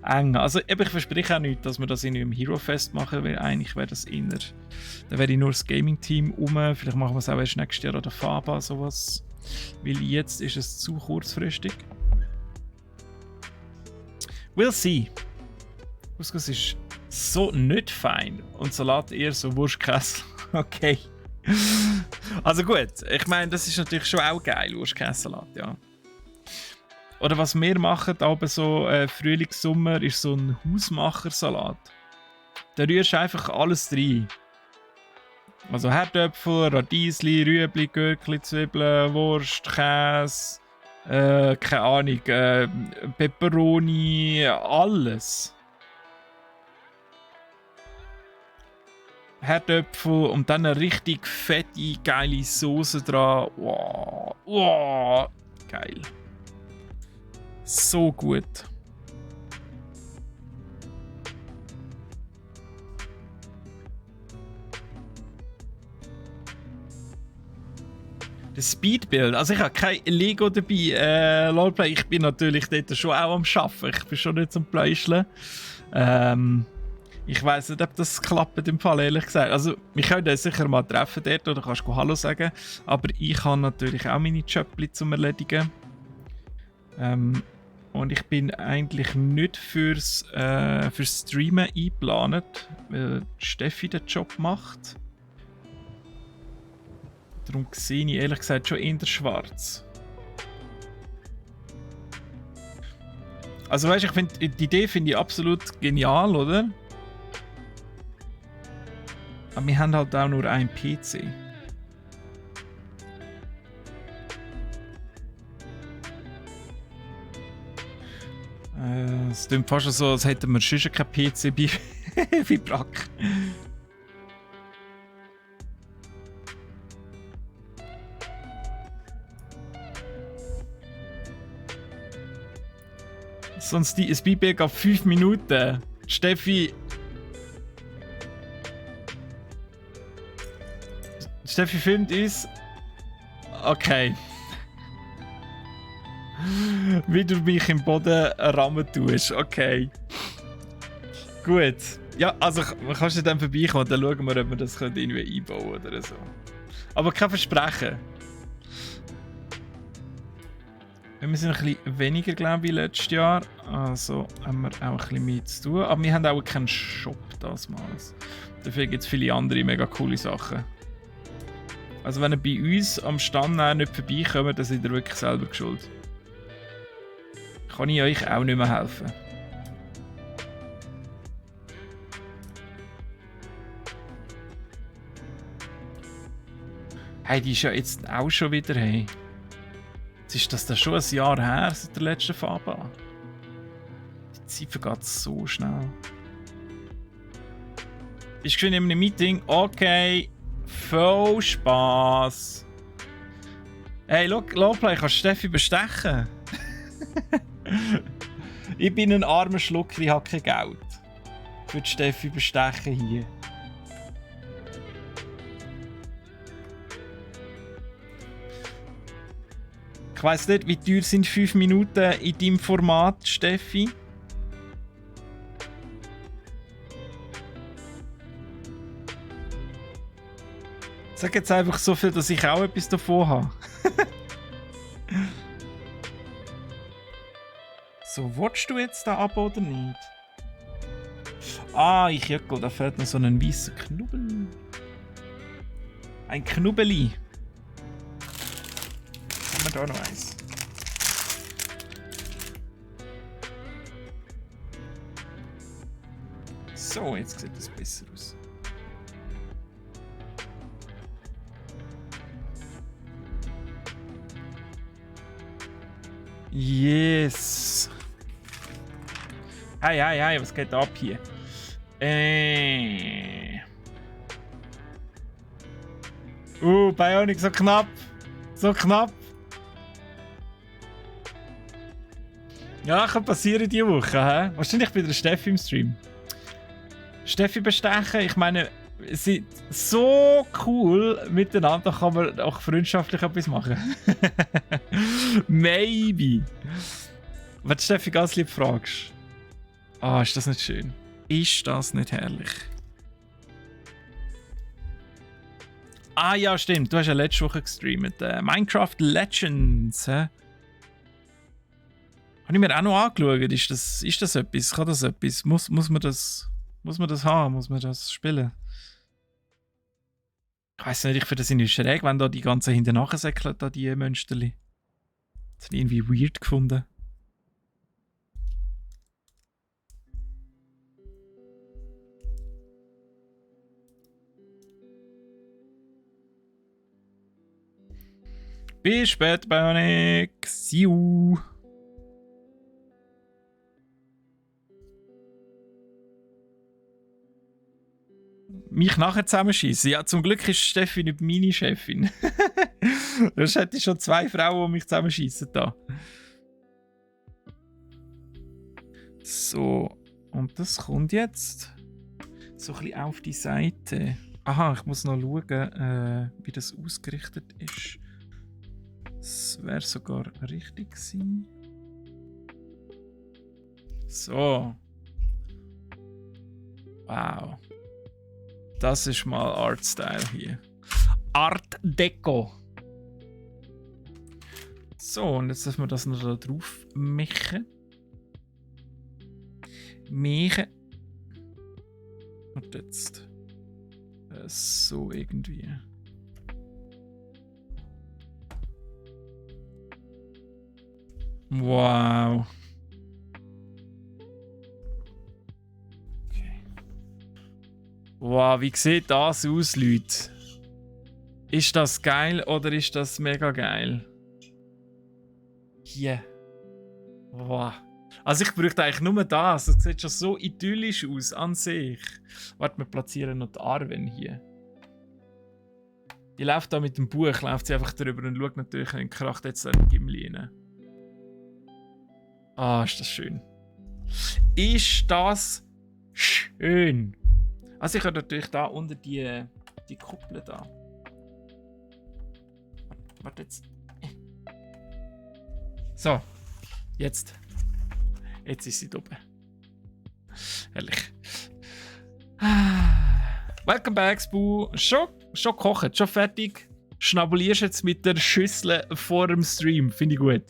eng. Also ich verspreche auch nicht, dass wir das in einem Hero Fest machen, weil eigentlich wäre das inner. Dann wäre ich nur das Gaming-Team Vielleicht machen wir es auch erst nächstes Jahr an der FABA, sowas. Weil jetzt ist es zu kurzfristig. We'll see. Couscous ist so nicht fein und Salat eher so Wurstkäse. Okay. Also gut, ich meine, das ist natürlich schon auch geil, Wurstkäse-Salat, ja. Oder was wir machen, aber so Frühling, Sommer, ist so ein Hausmachersalat. Da rührst du einfach alles rein. Also Herdöpfel, Radiesli, Rüebli, Gürkli, Zwiebeln, Wurst, Käse, keine Ahnung, Peperoni, alles. Herdöpfel und dann eine richtig fette, geile Soße dran. Wow, geil. So gut. Das Speedbuild, also ich habe kein Lego dabei, Lolplay, ich bin natürlich dort schon auch am Arbeiten, ich bin schon nicht zum Pläuscheln. Ich weiss nicht, ob das klappt im Fall, ehrlich gesagt. Also, wir können uns sicher mal treffen dort, oder kannst du Hallo sagen. Aber ich habe natürlich auch meine Jobs zum Erledigen. Und ich bin eigentlich nicht fürs Streamen eingeplant, weil Steffi den Job macht. Darum sehe ich ehrlich gesagt schon in der Schwarz. Also weißt, ich finde die Idee finde ich absolut genial, oder? Aber wir haben halt auch nur einen PC. Es klingt fast so, als hätten wir schon keinen PC bei Brack. Sonst ein Speedback auf 5 Minuten. Steffi filmt uns. Okay. Wie du mich im Boden rammen tust. Okay. Gut. Ja, also kannst du dann vorbeikommen und dann schauen wir, ob wir das irgendwie einbauen oder so. Aber kein Versprechen. Wir sind ein bisschen weniger, glaube ich, letztes Jahr. Also haben wir auch ein bisschen mehr zu tun. Aber wir haben auch keinen Shop damals. Dafür gibt es viele andere mega coole Sachen. Also wenn ihr bei uns am Stand nicht vorbeikommt, dann seid ihr wirklich selber geschuld. Kann ich euch auch nicht mehr helfen. Hey, die ist ja jetzt auch schon wieder hey. Jetzt ist das da schon ein Jahr her seit der letzten FABA. Die Zeit vergeht so schnell. Ist schon in einem Meeting? Okay. Voll Spaß. Hey, Lowplay, kannst du Steffi bestechen? Ich bin ein armer Schlucker, ich habe kein Geld. für die Steffi bestechen hier. Ich weiss nicht, wie teuer sind 5 Minuten in deinem Format, Steffi? Sag jetzt einfach so viel, dass ich auch etwas davon habe. So, willst du jetzt da ab oder nicht? Ah, ich jöckel, da fehlt noch so ein weißer Knubbel. Ein Knubbeli. Haben wir da noch eins? So, jetzt sieht das besser aus. Yes. Hey, was geht ab hier? Bionic, so knapp. So knapp. Ja, kann passieren diese Woche, hä? Wahrscheinlich bei der Steffi im Stream. Steffi bestechen, ich meine, es sind so cool miteinander, kann man auch freundschaftlich etwas machen. Maybe. Wenn du Steffi ganz lieb fragst. Ah, ist das nicht schön? Ist das nicht herrlich? Ah ja, stimmt. Du hast ja letzte Woche gestreamt. Minecraft Legends. Habe ich mir auch noch angeschaut. Ist das etwas? Kann das etwas? Muss man das haben? Muss man das spielen? Ich weiss nicht, ich finde das irgendwie schräg, wenn da die ganzen hinten säckeln, da die Mönsterli. Das habe ich irgendwie weird gefunden. Bis später, Bionic. See you. Mich nachher zusammenschießen. Ja, zum Glück ist Steffi nicht meine Chefin. Sonst hätte ich schon 2 Frauen, die mich zusammenschießen da. So, und das kommt jetzt so ein bisschen auf die Seite. Aha, ich muss noch schauen, wie das ausgerichtet ist. Das wäre sogar richtig gewesen. So. Wow. Das ist mal Artstyle hier. Art Deco. So, und jetzt dürfen wir das noch da drauf mischen. Und jetzt so irgendwie. Wow. Okay. Wow, wie sieht das aus, Leute? Ist das geil oder ist das mega geil? Hier. Wow. Also ich bräuchte eigentlich nur das. Das sieht schon so idyllisch aus an sich. Warte, wir platzieren noch die Arwen hier. Die läuft da mit dem Buch, läuft sie einfach drüber und schaut natürlich und kracht jetzt da in Gimli rein. Ah, ist das schön. Ist das schön. Also ich habe natürlich da unter die Kuppel da. Warte jetzt. So. Jetzt. Jetzt ist sie oben. Herrlich. Welcome back, Spu. Schon gekocht, schon fertig. Schnabulierst jetzt mit der Schüssel vor dem Stream. Finde ich gut.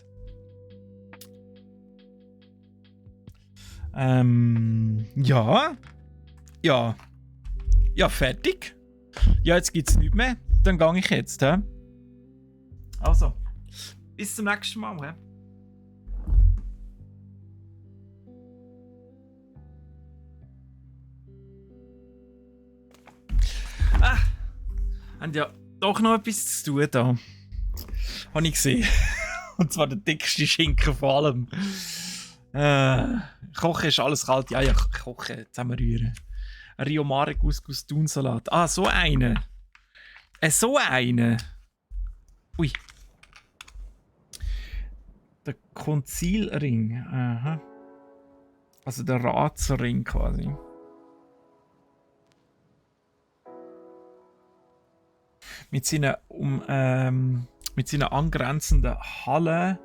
Ja. Ja. Ja, fertig. Ja, jetzt gibt es nichts mehr. Dann gehe ich jetzt. He? Also, bis zum nächsten Mal. He? Haben ja doch noch etwas zu tun da. Habe ich gesehen. Und zwar der dickste Schinken vor allem. Kochen ist alles kalt. Ja, kochen, zusammenrühren. Rio Mare Couscous Thunsalat. Ah, so eine. So eine. Ui. Der Konzilring. Aha. Also der Ratsring quasi. mit seinen angrenzenden Hallen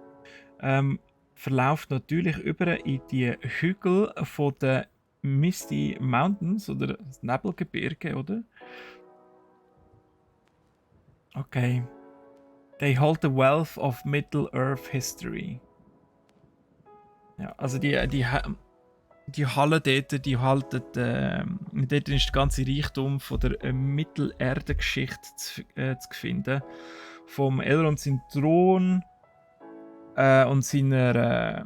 verläuft natürlich über in die Hügel von den Misty Mountains oder das Nebelgebirge, oder? Okay. They hold the wealth of Middle-earth history. Ja, also die Halle dort, die halten, dort ist der ganze Reichtum von der Mittelerde-Geschichte zu finden. Vom Elrond seinem Thron und seiner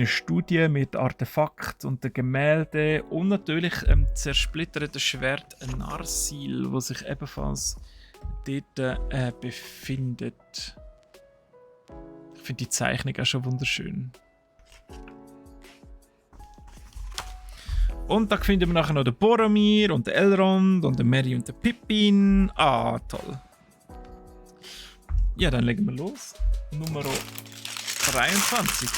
Studie mit Artefakten und den Gemälden und natürlich zersplitterten Schwert Narsil, wo sich ebenfalls dort befindet. Ich finde die Zeichnung auch schon wunderschön. Und da finden wir nachher noch den Boromir und den Elrond und den Merry und den Pippin. Ah, toll. Ja, dann legen wir los. Nummer 23.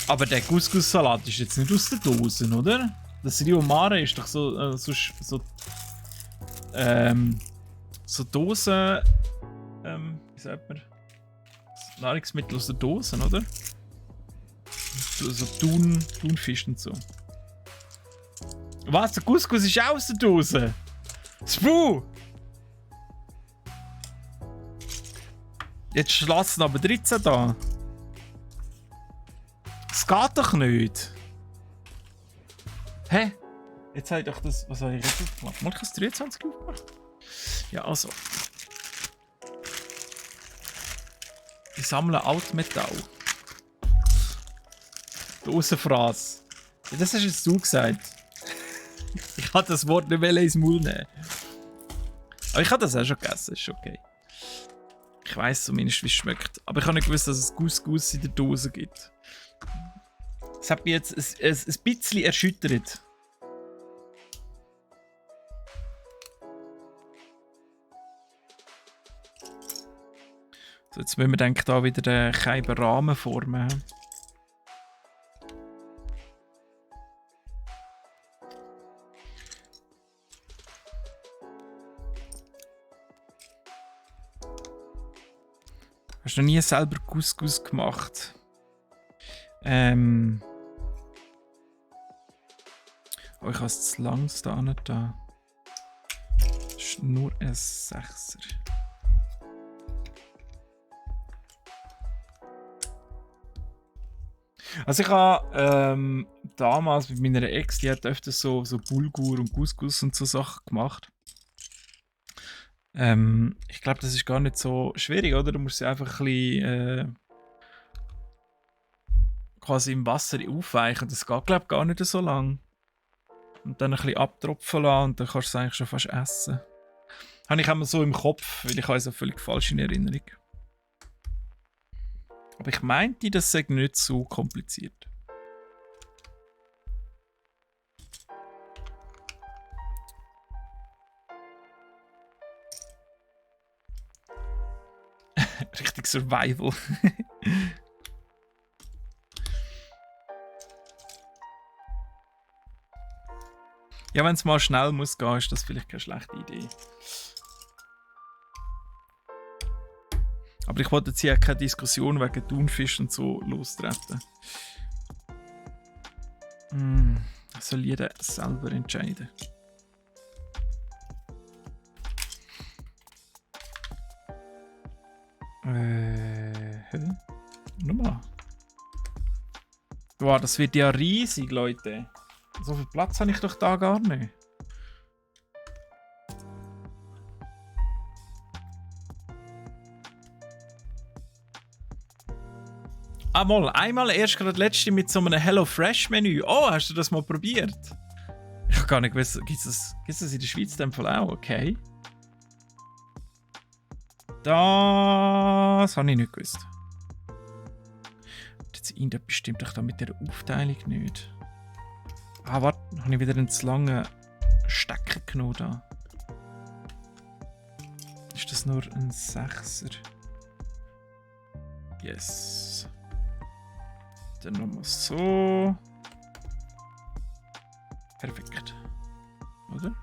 Aber der Couscous-Salat ist jetzt nicht aus der Dose, oder? Das Rio Mare ist doch so Dosen, wie sagt man? Nahrungsmittel aus der Dose, oder? So Thunfisch und so. Was? Der Couscous ist auch aus der Dose? Spuh! Jetzt schlassen aber 13 da. Das geht doch nicht. Hä? Jetzt habe ich doch das. Was habe ich jetzt aufgemacht? Mal ich das 23 aufgemacht? Ja, also. Ich sammle Altmetall. Dosenfraß. Ja, das hast jetzt du gesagt. Ich kann das Wort nicht ins Maul nehmen. Aber ich habe das auch schon gegessen, ist okay. Ich weiss zumindest, wie es schmeckt. Aber ich habe nicht gewusst, dass es Couscous in der Dose gibt. Das hat mich jetzt ein bisschen erschüttert. So, jetzt müssen wir dann da wieder keinen Rahmen formen. Hast du noch nie selber Couscous gemacht? Oh, ich habe es zu lang da nicht da. Das ist nur ein 6er. Also ich habe damals mit meiner Ex, die hat öfter so Bulgur und Couscous und so Sachen gemacht. Ich glaube, das ist gar nicht so schwierig, oder? Du musst sie einfach ein bisschen quasi im Wasser aufweichen. Das geht, glaube ich, gar nicht so lang. Und dann ein bisschen abtropfen lassen und dann kannst du es eigentlich schon fast essen. Habe ich immer so im Kopf, weil ich habe es völlig falsch in Erinnerung. Aber ich meinte, das sei nicht so kompliziert. Richtig Survival. Ja, wenn es mal schnell muss gehen, ist das vielleicht keine schlechte Idee. Aber ich wollte jetzt hier keine Diskussion wegen Thunfisch und so lostreten. Das soll jeder selber entscheiden. Nochmal. Wow, das wird ja riesig, Leute. So viel Platz habe ich doch da gar nicht. Einmal erst gerade letzte mit so einem HelloFresh-Menü. Oh, hast du das mal probiert? Ich habe gar nicht gewusst, gibt es in der Schweiz in dem Fall auch? Okay. Das habe ich nicht gewusst. Jetzt irgendetwas stimmt doch da mit der Aufteilung nicht. Ah, warte, habe ich wieder einen zu langen Stecker genommen da. Ist das nur ein 6er? Yes. Dann nochmal so. Perfekt. Oder?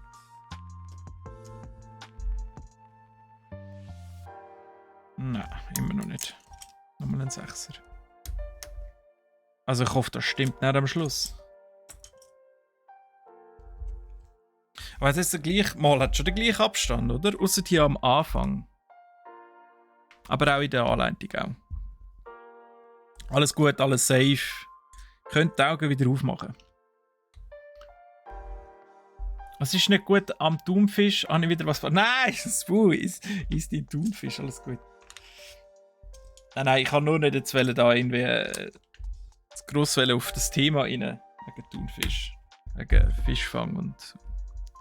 Nein, immer noch nicht. Nochmal ein 6er. Also ich hoffe, das stimmt nicht am Schluss. Aber jetzt ist der gleiche, mal hat schon den gleichen Abstand, oder? Außer hier am Anfang. Aber auch in der Anleitung auch. Alles gut, alles safe. Könnt die Augen wieder aufmachen. Was ist nicht gut am Thunfisch? Habe ich wieder was... Nein, das ist die Thunfisch, alles gut. Nein, ich kann nur nicht jetzt da irgendwie das gross auf das Thema rein. Wegen Thunfisch. Wegen Fischfang und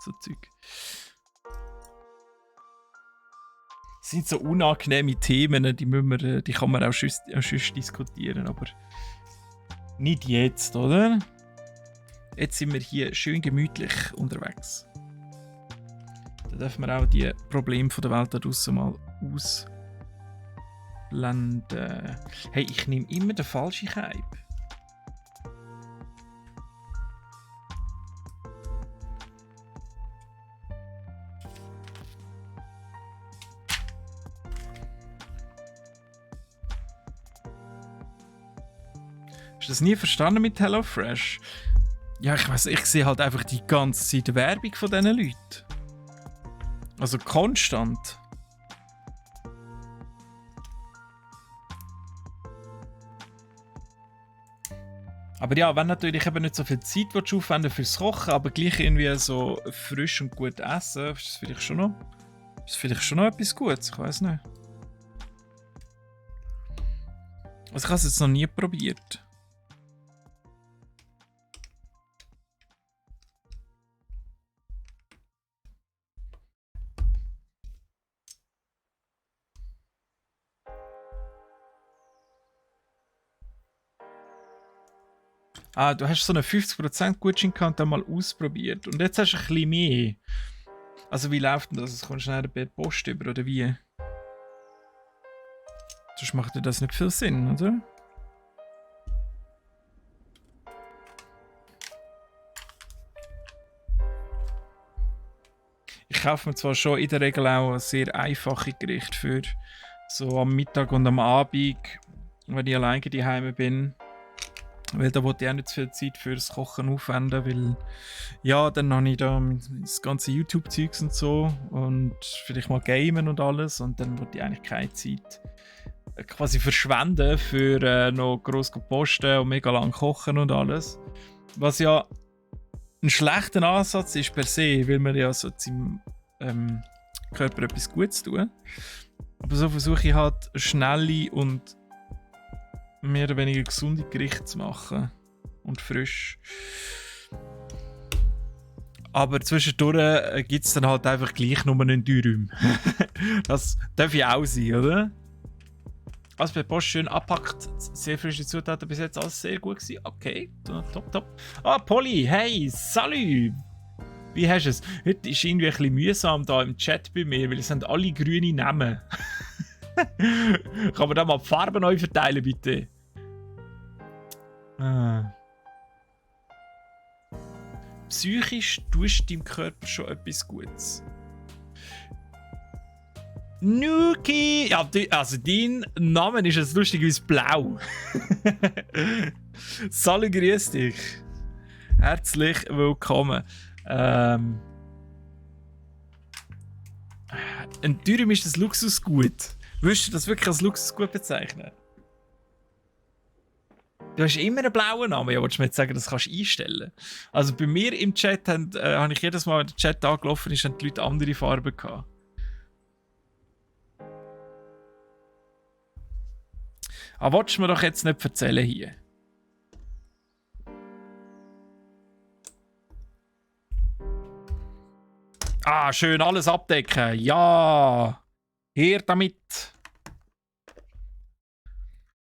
so Zeug. Das sind so unangenehme Themen, die kann man auch sonst diskutieren, aber nicht jetzt, oder? Jetzt sind wir hier schön gemütlich unterwegs. Da dürfen wir auch die Probleme der Welt da draussen mal ausblenden. Hey, ich nehme immer den falschen Keib. Hast du das nie verstanden mit HelloFresh? Ja, ich weiss, ich sehe halt einfach die ganze Zeit Werbung von diesen Leuten. Also konstant. Aber ja, wenn natürlich eben nicht so viel Zeit aufwenden fürs Kochen, aber gleich irgendwie so frisch und gut essen, ist das vielleicht schon noch etwas Gutes, ich weiß nicht. Also ich habe es jetzt noch nie probiert. Ah, du hast so eine 50% Gutschein gehabt, dann mal ausprobiert. Und jetzt hast du ein bisschen mehr. Also wie läuft denn das? Es kommt schnell per Post über, oder wie? Sonst macht dir das nicht viel Sinn, oder? Ich kaufe mir zwar schon in der Regel auch sehr einfache Gerichte für so am Mittag und am Abend, wenn ich alleine daheim bin. Weil da wollte ich auch nicht zu viel Zeit fürs Kochen aufwenden, weil ja, dann habe ich da das ganze YouTube-Zeugs und so und vielleicht mal gamen und alles und dann wollte ich eigentlich keine Zeit quasi verschwenden für noch gross posten und mega lang kochen und alles. Was ja ein schlechter Ansatz ist per se, weil man ja so seinem Körper etwas Gutes tun. Aber so versuche ich halt schnelle und mehr oder weniger gesunde Gerichte zu machen. Und frisch. Aber zwischendurch gibt es dann halt einfach gleich nur einen Dürüm. Das darf ja auch sein, oder? Also bei Post schön abpackt, sehr frische Zutaten, bis jetzt alles sehr gut gewesen. Okay, top. Ah, Polly, hey, salut! Wie hast du es? Heute ist irgendwie ein bisschen mühsam da im Chat bei mir, weil es sind alle grüne Namen. Kann man da mal die Farben neu verteilen, bitte? Psychisch tust du deinem Körper schon etwas Gutes. Nuki! Ja, also dein Name ist jetzt lustigerweise blau. Salut, grüß dich. Herzlich willkommen. Ein Dürüm ist das Luxusgut. Würdest du das wirklich als Luxusgut bezeichnen? Du hast immer einen blauen Namen. Ja, willst du mir jetzt sagen, das kannst du einstellen? Also bei mir im Chat habe ich jedes Mal, wenn der Chat angelaufen ist, haben die Leute andere Farben gehabt. Aber willst du mir doch jetzt nicht erzählen hier? Ah, schön alles abdecken. Ja! Her damit!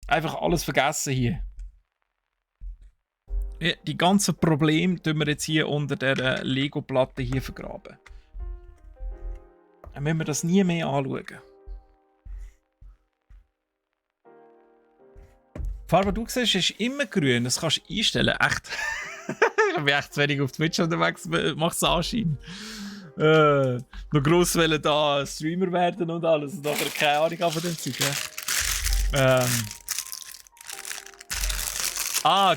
Einfach alles vergessen hier. Ja, die ganzen Probleme tun wir jetzt hier unter der Lego-Platte hier vergraben. Dann müssen wir das nie mehr anschauen. Die Farbe, die du siehst, ist immer grün. Das kannst du einstellen. Echt. Ich bin echt zu wenig auf Twitch unterwegs. Macht es Anschein. Noch gross wollen da Streamer werden und alles. Und nachher keine Ahnung von dem Zeug.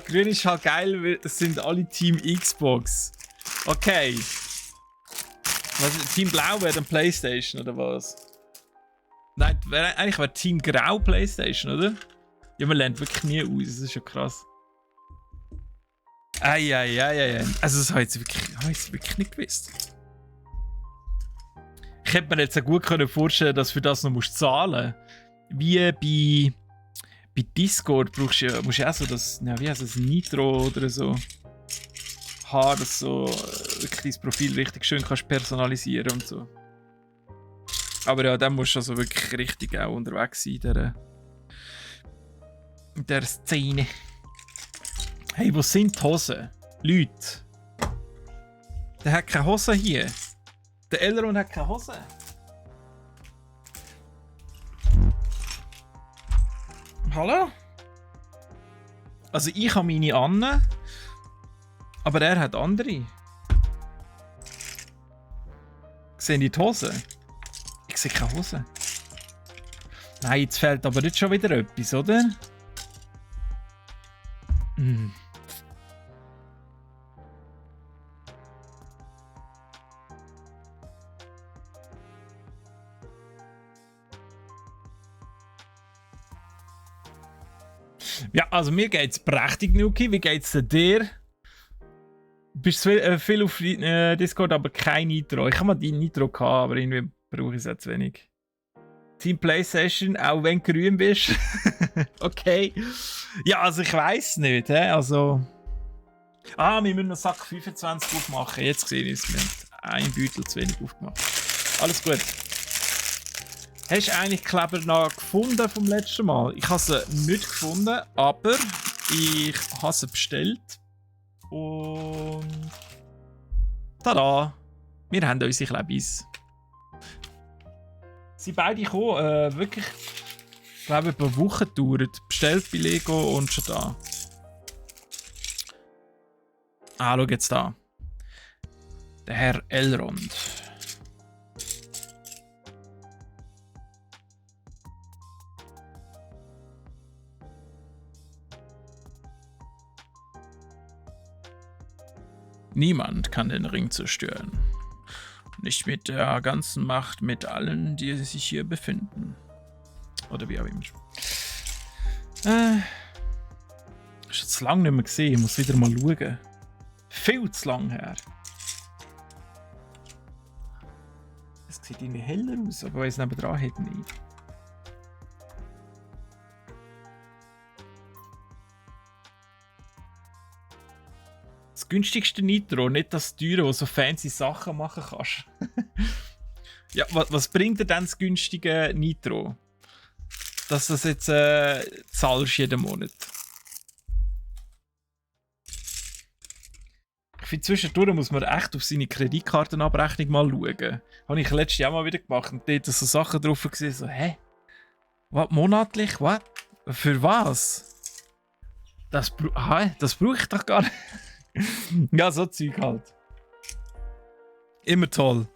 Grün ist halt geil, weil es sind alle Team Xbox. Okay. Was, Team Blau wäre dann PlayStation oder was? Nein, eigentlich wäre Team Grau PlayStation, oder? Ja, man lernt wirklich nie aus, das ist schon krass. Eieieiei. Also das habe ich jetzt wirklich nicht gewusst. Ich hätte mir jetzt auch gut vorstellen können, dass du für das noch zahlen musst. Wie bei Discord musst du auch so das, wie heißt das, Nitro oder so haben, dass du so wirklich dein Profil richtig schön kannst personalisieren und so. Aber ja, dann musst du also wirklich richtig auch unterwegs sein in der Szene. Hey, wo sind die Hosen? Leute. Der hat keine Hosen hier. Der Elrond hat keine Hosen. Hallo? Also ich habe meine an, aber er hat andere. Sehen die Hosen? Ich sehe keine Hosen. Nein, jetzt fehlt aber nicht schon wieder etwas, oder? Ja, also mir geht's prächtig, Nuki. Wie geht's dir? Du bist viel auf Discord, aber kein Nitro. Ich habe mal die Nitro gehabt, aber irgendwie brauche ich es jetzt wenig. Team PlayStation, auch wenn du grün bist. Okay. Ja, also ich weiß nicht. Also. Wir müssen noch Sack 25 aufmachen. Jetzt sehe ich es. Wir haben einen Beutel zu wenig aufgemacht. Alles gut. Hast du eigentlich Kleber noch gefunden vom letzten Mal? Ich habe sie nicht gefunden, aber ich habe sie bestellt. Und. Tada! Wir haben unsere Klebis. Sie beide kommen, wirklich, ich glaube, eine Woche gedauert. Bestellt bei Lego und schon da. Schau jetzt da. Der Herr Elrond. Niemand kann den Ring zerstören. Nicht mit der ganzen Macht, mit allen, die sich hier befinden. Oder wie auch immer. Ich habe es lange nicht mehr gesehen. Ich muss wieder mal schauen. Viel zu lang her. Es sieht irgendwie heller aus, aber wenn es nebenan hat, nicht. Das günstigste Nitro, nicht das teure, wo so fancy Sachen machen kannst. Ja, was bringt dir denn das günstige Nitro? Dass du das jetzt zahlst jeden Monat. Ich finde, zwischendurch muss man echt auf seine Kreditkartenabrechnung mal schauen. Habe ich letztes Jahr mal wieder gemacht und dort so Sachen drauf gesehen, so, hä? Was, monatlich? Was? Für was? Das brauche ich doch gar nicht. Ja, so Zeug halt. Immer toll.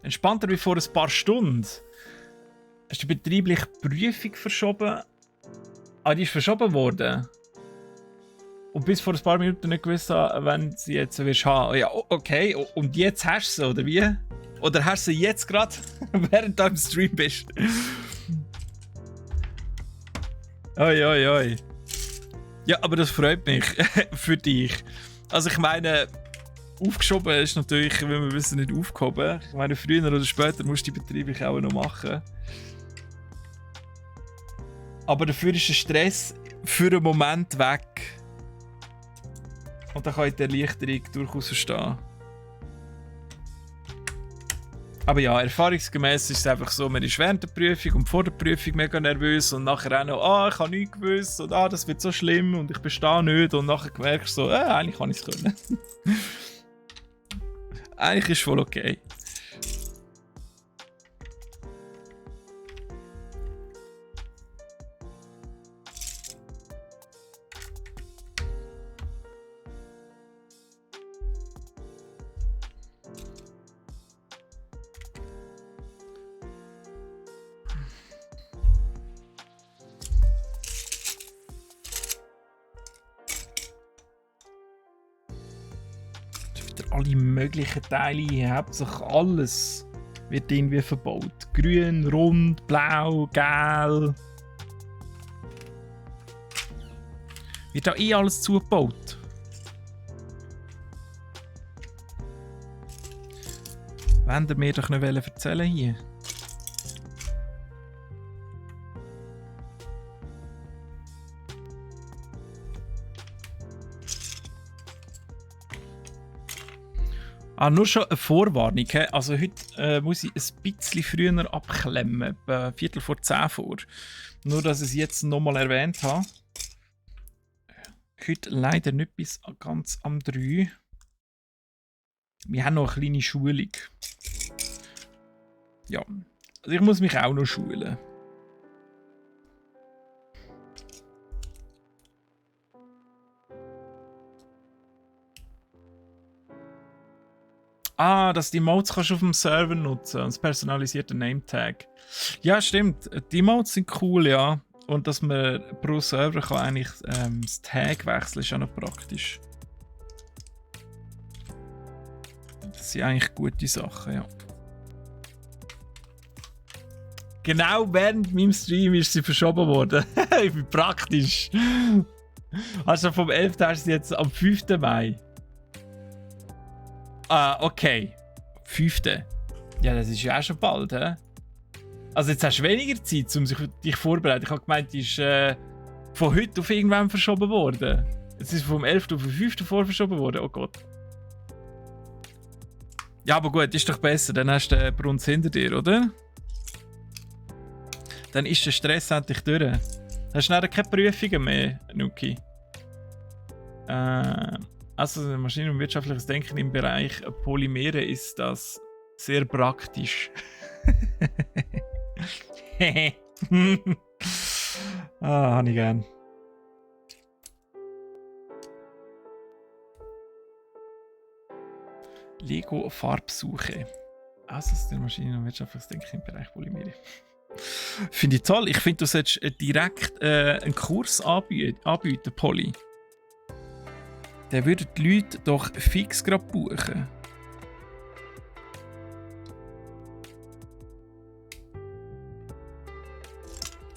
Entspannter wie vor ein paar Stunden. Hast du die betriebliche Prüfung verschoben? Die ist verschoben worden. Und bis vor ein paar Minuten nicht gewusst, wenn sie jetzt wirst haben. Ja, okay. Und jetzt hast du sie, oder wie? Oder hast du sie jetzt gerade, während du im Stream bist? Oi. Ja, aber das freut mich für dich. Also ich meine, aufgeschoben ist natürlich, wenn wir wissen, nicht aufgehoben. Ich meine, früher oder später musst du die Betriebe auch noch machen. Aber dafür ist der Stress für einen Moment weg. Und dann kann ich die Erleichterung durchaus verstehen. Aber ja, erfahrungsgemäß ist es einfach so, man ist während der Prüfung und vor der Prüfung mega nervös und nachher auch noch, ich habe nichts gewusst und das wird so schlimm und ich bestehe nicht und nachher merkst du so, eigentlich kann ich es können. Eigentlich ist voll okay. Alle möglichen Teile, ihr habt sich alles wird irgendwie verbaut. Grün, rund, blau, gelb. Wird da alles zugebaut. Wollt ihr mir doch noch erzählen hier? Nur schon eine Vorwarnung. Also heute muss ich ein bisschen früher abklemmen, etwa 9:45 vor. Nur, dass ich es jetzt nochmal erwähnt habe. Heute leider nicht bis ganz am 3. Wir haben noch eine kleine Schulung. Ja, also ich muss mich auch noch schulen. Dass die Emotes kannst du auf dem Server nutzen, das personalisierte Name-Tag. Ja, stimmt. Die Emotes sind cool, ja. Und dass man pro Server kann eigentlich das Tag wechseln, ist auch noch praktisch. Das sind eigentlich gute Sachen, ja. Genau während meinem Stream ist sie verschoben worden. Ich bin praktisch. Also vom 11. hast du sie jetzt am 5. Mai. Okay. 5. Ja, das ist ja auch schon bald, hä? Also jetzt hast du weniger Zeit, um dich vorzubereiten. Ich habe gemeint, die ist von heute auf irgendwann verschoben worden. Jetzt ist vom 11. auf den 5. verschoben worden. Oh Gott. Ja, aber gut, ist doch besser. Dann hast du den Brunz hinter dir, oder? Dann ist der Stress endlich durch. Hast du nachher keine Prüfungen mehr, Nuki? Also Maschinen- und wirtschaftliches Denken im Bereich Polymere ist das sehr praktisch. Habe ich gern. Lego Farbsuche. Also das ist der Maschinen- und wirtschaftliches Denken im Bereich Polymere. Finde ich toll. Ich finde, du solltest direkt einen Kurs anbieten, Poly. Der würden die Leute doch fix gerade buchen.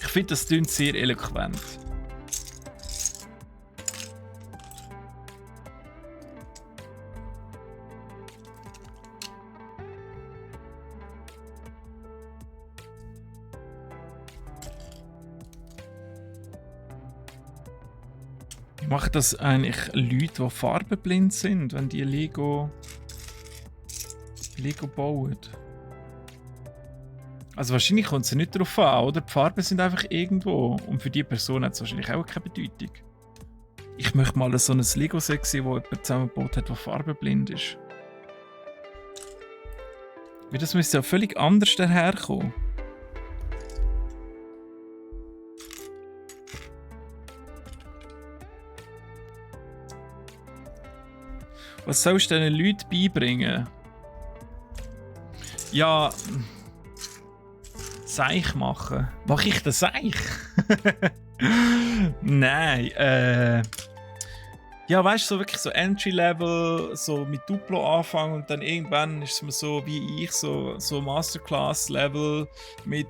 Ich finde, das klingt sehr eloquent. Machen das eigentlich Leute, die farbenblind sind, wenn die Lego bauen? Also wahrscheinlich kommt es nicht darauf an, oder? Die Farben sind einfach irgendwo. Und für die Person hat es wahrscheinlich auch keine Bedeutung. Ich möchte mal so ein Lego-Set sehen, das jemand zusammengebaut hat, das farbenblind ist. Weil das müsste ja völlig anders daherkommen. Was sollst du diesen Leuten beibringen? Ja. Seich machen. Mach ich das Seich? Nein. Ja, weißt du, so wirklich so Entry-Level, so mit Duplo anfangen und dann irgendwann ist es so wie ich, so Masterclass-Level mit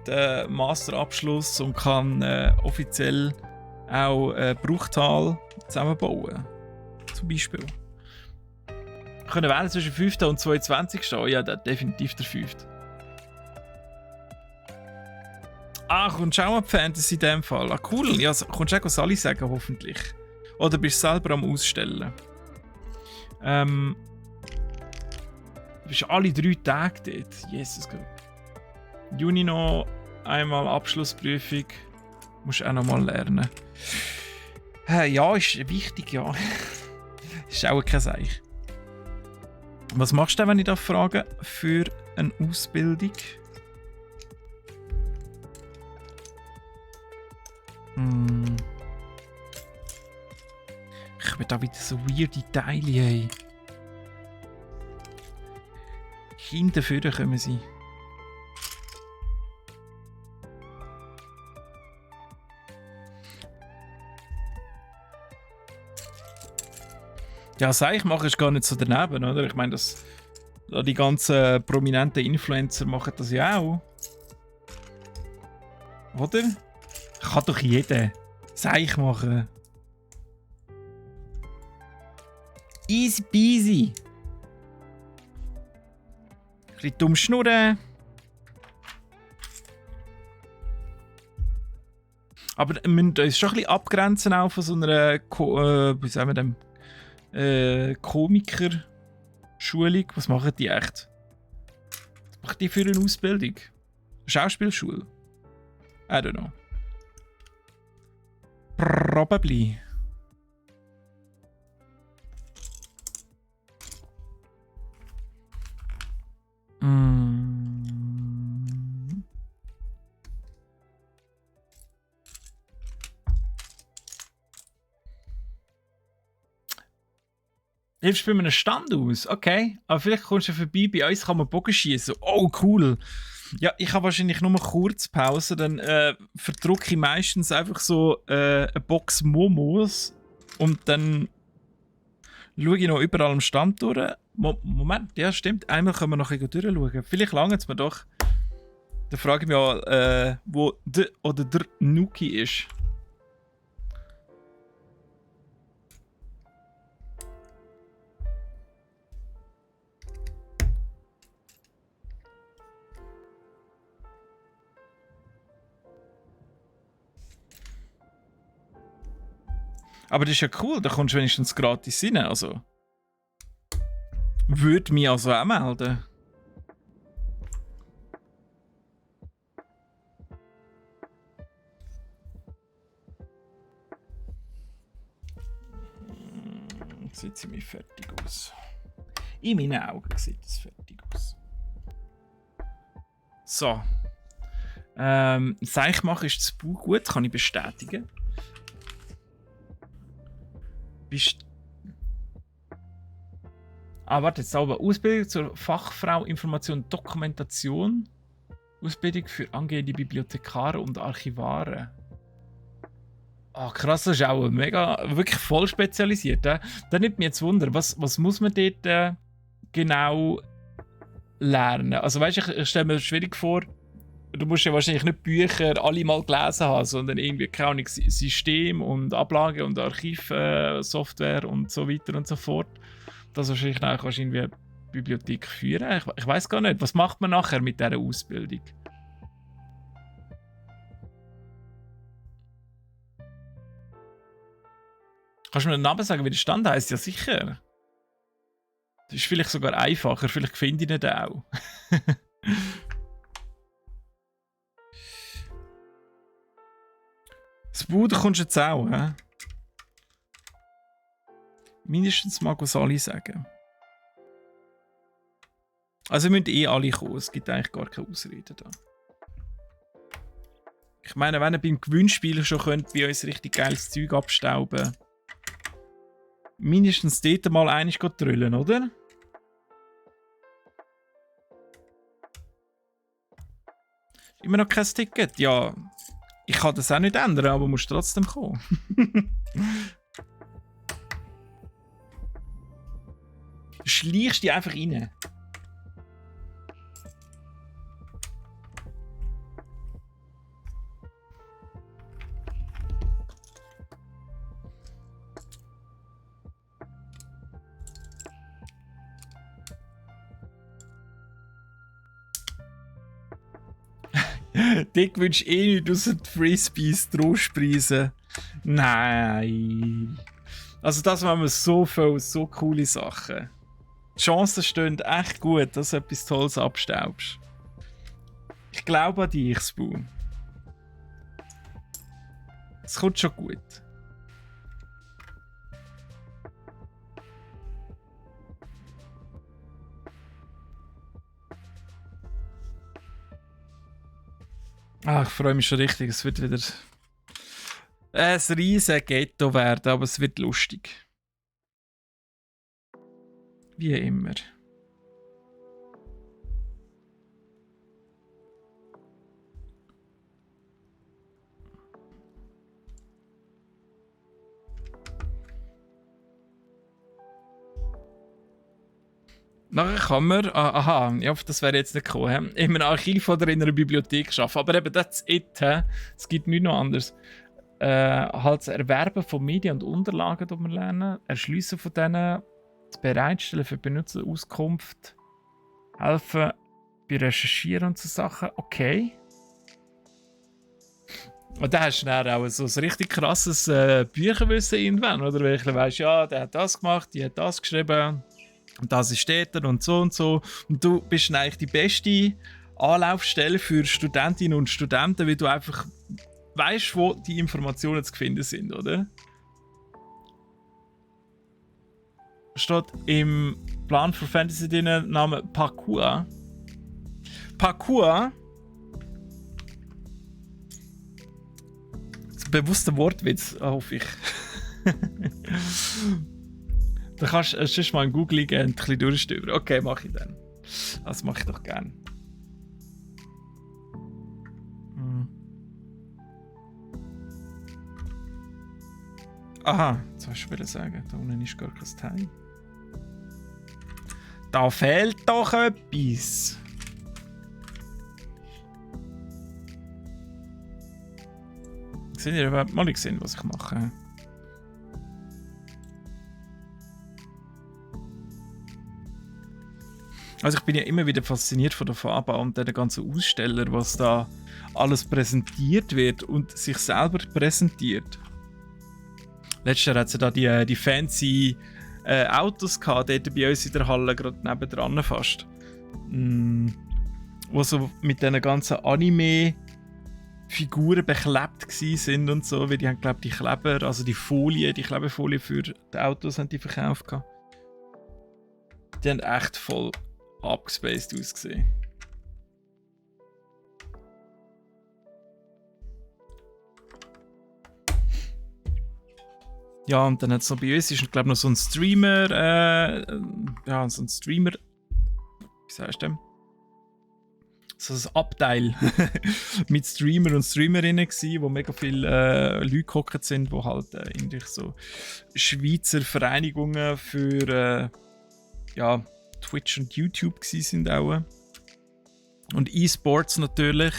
Masterabschluss und kann offiziell auch Bruchtal zusammenbauen. Zum Beispiel. Können wählen zwischen 5. und 22. Ja, definitiv der 5. Kommst du auch an die Fantasy in dem Fall? Cool. Ja, kommst du auch Sally sagen, hoffentlich. Oder bist du selber am Ausstellen? Du bist alle 3 Tage dort. Jesus Gott. Juni noch einmal Abschlussprüfung. Musst du auch noch mal lernen. Ja, ist wichtig, ja. Ist auch kein Seich. Was machst du denn, wenn ich da frage, für eine Ausbildung? Ich habe da wieder so weirde Teile, ey. Hinten vorne kommen sie. Ja, sag ich, mache ich gar nicht so daneben, oder? Ich meine, die ganzen prominenten Influencer machen das ja auch. Oder? Kann doch jeder Seich machen. Easy peasy. Ein bisschen dumm schnurren. Aber wir müssen uns schon ein bisschen abgrenzen auch von so einer wie sagen wir dem? Komiker-Schulung. Was machen die echt? Was machen die für eine Ausbildung? Schauspielschule? I don't know. Probably. Hilfst du bei einem Stand aus? Okay. Aber vielleicht kommst du vorbei, bei uns kann man Bogen schießen. Oh, cool. Ja, ich habe wahrscheinlich nur kurz Pause, dann verdrucke ich meistens einfach so eine Box Momos und dann schaue ich noch überall am Stand durch. Moment, ja stimmt, einmal können wir noch ein bisschen durchschauen. Vielleicht lange es mir doch. Dann frage ich mich auch, wo der oder der Nuki ist. Aber das ist ja cool, da kommst du wenigstens gratis rein. Also. Würde mich also auch melden. Sieht ziemlich fertig aus. In meinen Augen sieht es fertig aus. So. Seich machen ist das Buch gut, kann ich bestätigen. Warte, jetzt aber Ausbildung zur Fachfrau Information und Dokumentation. Ausbildung für angehende Bibliothekare und Archivare. Krass, das ist auch wirklich voll spezialisiert. Da nimmt mich jetzt Wunder, was muss man dort genau lernen? Also weißt du, ich stelle mir das schwierig vor, du musst ja wahrscheinlich nicht Bücher alle mal gelesen haben, sondern irgendwie keine Ahnung, System und Ablage und Archivsoftware und so weiter und so fort. Das wahrscheinlich auch irgendwie Bibliothek führen. Ich weiß gar nicht, was macht man nachher mit dieser Ausbildung? Kannst du mir einen Namen sagen, wie der Stand heisst? Ja, sicher. Das ist vielleicht sogar einfacher, vielleicht finde ich ihn auch. Das Bude kommst du jetzt auch, hä? Mindestens mal alle sagen. Also wir müssen alle kommen, es gibt eigentlich gar keine Ausreden da. Ich meine, wenn ihr beim Gewinnspiel schon könnt, wie uns richtig geiles Zeug abstauben, mindestens dort mal einig drüllen, oder? Immer noch kein Ticket? Ja, ich kann das auch nicht ändern, aber musst trotzdem kommen. Schleichst dich einfach rein. Dick wünscht eh nicht aus den Frisbees Trostpreisen. Nein. Also das waren wir so viel, so coole Sachen. Die Chancen stehen echt gut, dass du etwas Tolles abstaubst. Ich glaube an dich, Spoon. Es kommt schon gut. Ah, ich freue mich schon richtig. Es wird wieder ein riesen Ghetto werden, aber es wird lustig. Wie immer. Nachher kann man, aha, ja, das wäre jetzt nicht gekommen, in einem Archiv oder in einer Bibliothek arbeiten. Aber eben, that's it, he? Es gibt nichts noch anderes. Halt das Erwerben von Medien und Unterlagen, die wir lernen, Erschliessen von denen, das Bereitstellen für Benutzer Auskunft, helfen bei Recherchieren und so Sachen, okay. Und dann hast du dann auch so ein richtig krasses Bücherwissen irgendwann, oder? Weil du weißt, ja, der hat das gemacht, die hat das geschrieben, und das ist dort und so und so. Und du bist dann eigentlich die beste Anlaufstelle für Studentinnen und Studenten, weil du einfach weißt, wo die Informationen zu finden sind, oder? Steht im Plan für Fantasy drin Name Parkour. Parkour. Bewusster Wortwitz, hoffe ich. Da kannst du sonst mal in Google und ein bisschen durchstöbern. Okay, mache ich dann. Das mache ich doch gern. Aha, jetzt hast du sagen, da unten ist gar kein Teil. Da fehlt doch etwas. Seht ihr überhaupt mal gesehen, was ich mache? Also ich bin ja immer wieder fasziniert von der Farbe und den ganzen Aussteller, was da alles präsentiert wird und sich selber präsentiert. Letztes Jahr hat es ja da die fancy Autos gehabt, dort bei uns in der Halle, gerade nebendran fast. Wo so mit diesen ganzen Anime-Figuren beklebt sind und so, weil die haben, glaube ich, die Kleber, also die Klebefolie für die Autos haben die verkauft gehabt. Die haben echt voll abgespaced ausgesehen. Ja, und dann hat es noch bei uns, ist glaube noch so ein Streamer, ja, so ein Streamer, wie sagst du dem? So ein Abteil mit Streamer und Streamerinnen gsi, wo mega viele Leute gehockt sind, wo halt eigentlich so Schweizer Vereinigungen für ja, Twitch und YouTube gsi sind auch. Und E-Sports natürlich.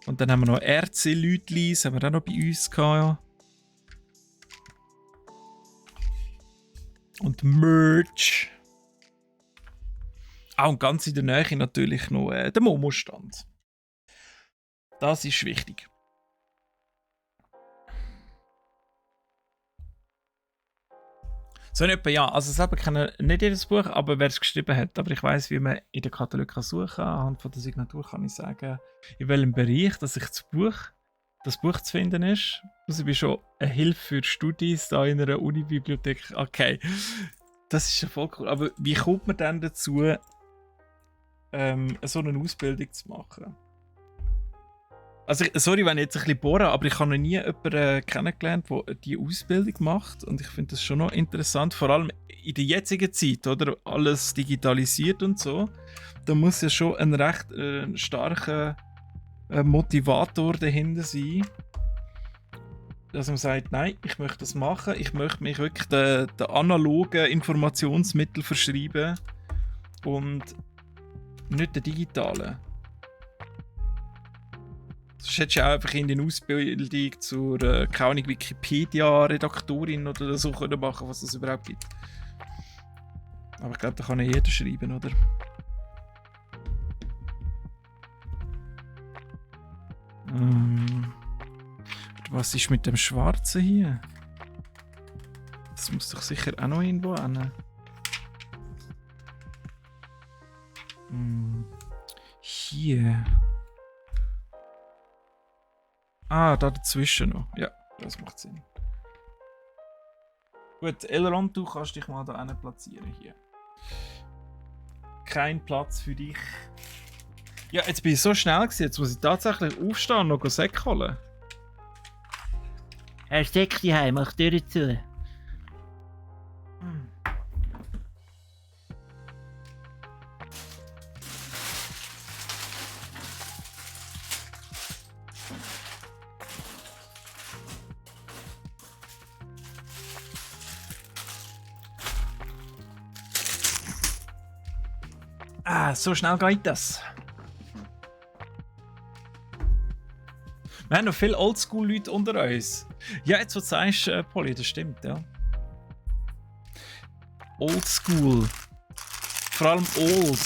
Und dann haben wir noch RC-Leute, das haben wir auch noch bei uns gehabt. Und Merch. Ah, und ganz in der Nähe natürlich noch der Momo-Stand. Das ist wichtig. So in etwa, ja. Also selber kenne nicht jedes Buch, aber wer es geschrieben hat. Aber ich weiss, wie man in der Katalog suchen kann. Anhand von der Signatur kann ich sagen, in welchem Bereich dass ich das Buch zu finden ist. Also ich bin schon eine Hilfe für Studis da in einer Unibibliothek. Okay, das ist ja voll cool. Aber wie kommt man dann dazu, so eine Ausbildung zu machen? Also, sorry, wenn ich jetzt ein bisschen bohre, aber ich habe noch nie jemanden kennengelernt, der diese Ausbildung macht. Und ich finde das schon noch interessant, vor allem in der jetzigen Zeit, oder? Alles digitalisiert und so. Da muss ja schon ein recht starker Motivator dahinter sein. Dass man sagt, nein, ich möchte das machen, ich möchte mich wirklich den analogen Informationsmitteln verschreiben und nicht den digitalen. Sonst hättest du auch einfach in der Ausbildung zur, keine Ahnung, Wikipedia-Redaktorin oder so können machen, was es überhaupt gibt. Aber ich glaube, da kann ja jeder schreiben, oder? Was ist mit dem Schwarzen hier? Das muss doch sicher auch noch irgendwo hin. Hier. Ah, da dazwischen noch. Ja, das macht Sinn. Gut, Elrond, du kannst dich mal da platzieren hier. Kein Platz für dich. Ja, jetzt bin ich so schnell gewesen, jetzt muss ich tatsächlich aufstehen und noch Sekt holen. Herr Säckli heim, mach die Tür zu. Ah, so schnell geht das. Wir haben noch viele Oldschool-Leute unter uns. Ja, jetzt, was du sagst, Polly, das stimmt, ja. Oldschool. Vor allem old.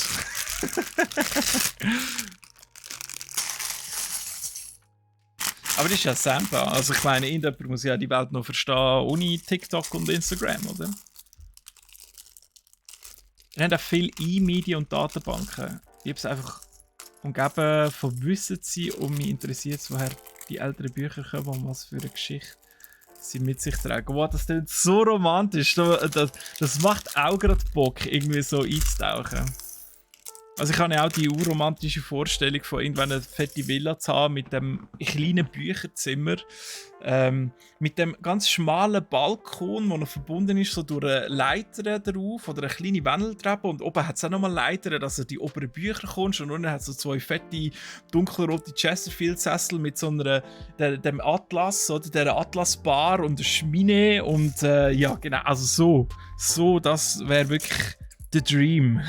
Aber das ist ja Sampa. Also ich meine, irgendjemand muss ja die Welt noch verstehen, ohne TikTok und Instagram, oder? Wir haben auch viele E-Medien und Datenbanken. Ich habe es einfach umgeben von Wissen zu sein und mich interessiert, woher die älteren Bücher kommen und was für eine Geschichte sie mit sich tragen. Wow, das klingt so romantisch. Das macht auch gerade Bock, irgendwie so einzutauchen. Also ich habe ja auch die urromantische Vorstellung von irgendwann eine fette Villa zu haben mit dem kleinen Bücherzimmer, mit dem ganz schmalen Balkon, wo noch verbunden ist so durch eine Leiter drauf oder eine kleine Wendeltreppe und oben hat es auch nochmal Leiter, dass du die oberen Bücher kommst und unten hat es so zwei fette dunkelrote Chesterfield-Sessel mit so einer dem Atlas oder der Atlas-Bar und der Schmine und ja genau, also so das wäre wirklich the dream.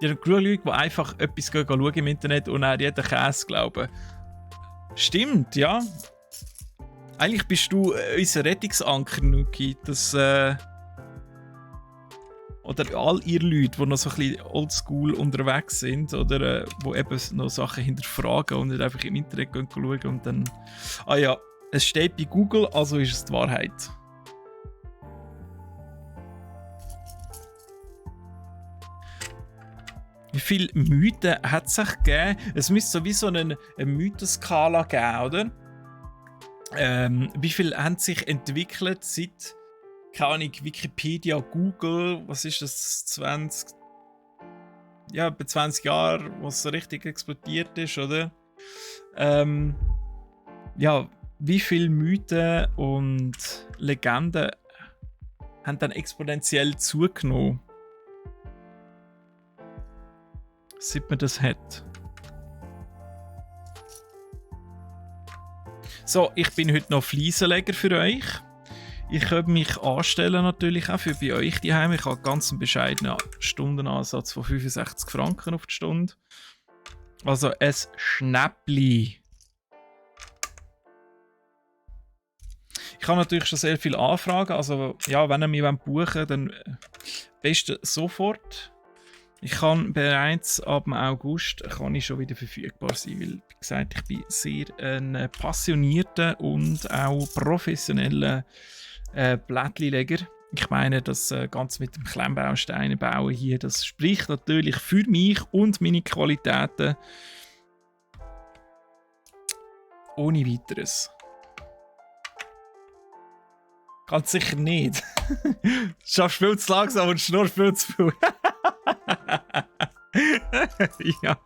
Die haben genug Leute, die einfach etwas schauen im Internet und an jeden Käse glauben. Stimmt, ja. Eigentlich bist du unser Rettungsanker, Nuki. Das, oder all ihr Leute, die noch so ein bisschen oldschool unterwegs sind oder die eben noch Sachen hinterfragen und nicht einfach im Internet schauen und dann... Ah ja, es steht bei Google, also ist es die Wahrheit. Wie viele Mythen hat es sich gegeben? Es müsste sowieso eine Mythenskala geben, oder? Wie viele haben sich entwickelt seit, keine Ahnung, Wikipedia, Google, was ist das, 20... Ja, bei 20 Jahren, wo es so richtig explodiert ist, oder? Ja, wie viele Mythen und Legenden haben dann exponentiell zugenommen? Seit man das hat. So, ich bin heute noch Fliesenleger für euch. Ich könnte mich anstellen natürlich auch für bei euch daheim. Ich habe ganz einen bescheidenen Stundenansatz von 65 Franken auf die Stunde. Also ein Schnäppli. Ich habe natürlich schon sehr viele Anfragen. Also ja, wenn ihr mich buchen wollt, dann besten sofort. Ich kann bereits ab August schon wieder verfügbar sein, weil, wie gesagt, ich bin sehr ein passionierter und auch professioneller Blättchenleger. Ich meine, das Ganze mit dem Klemmbausteine bauen hier, das spricht natürlich für mich und meine Qualitäten. Ohne weiteres. Ganz sicher nicht. Du schaffst viel zu langsam und schnurrst viel zu viel. Ja.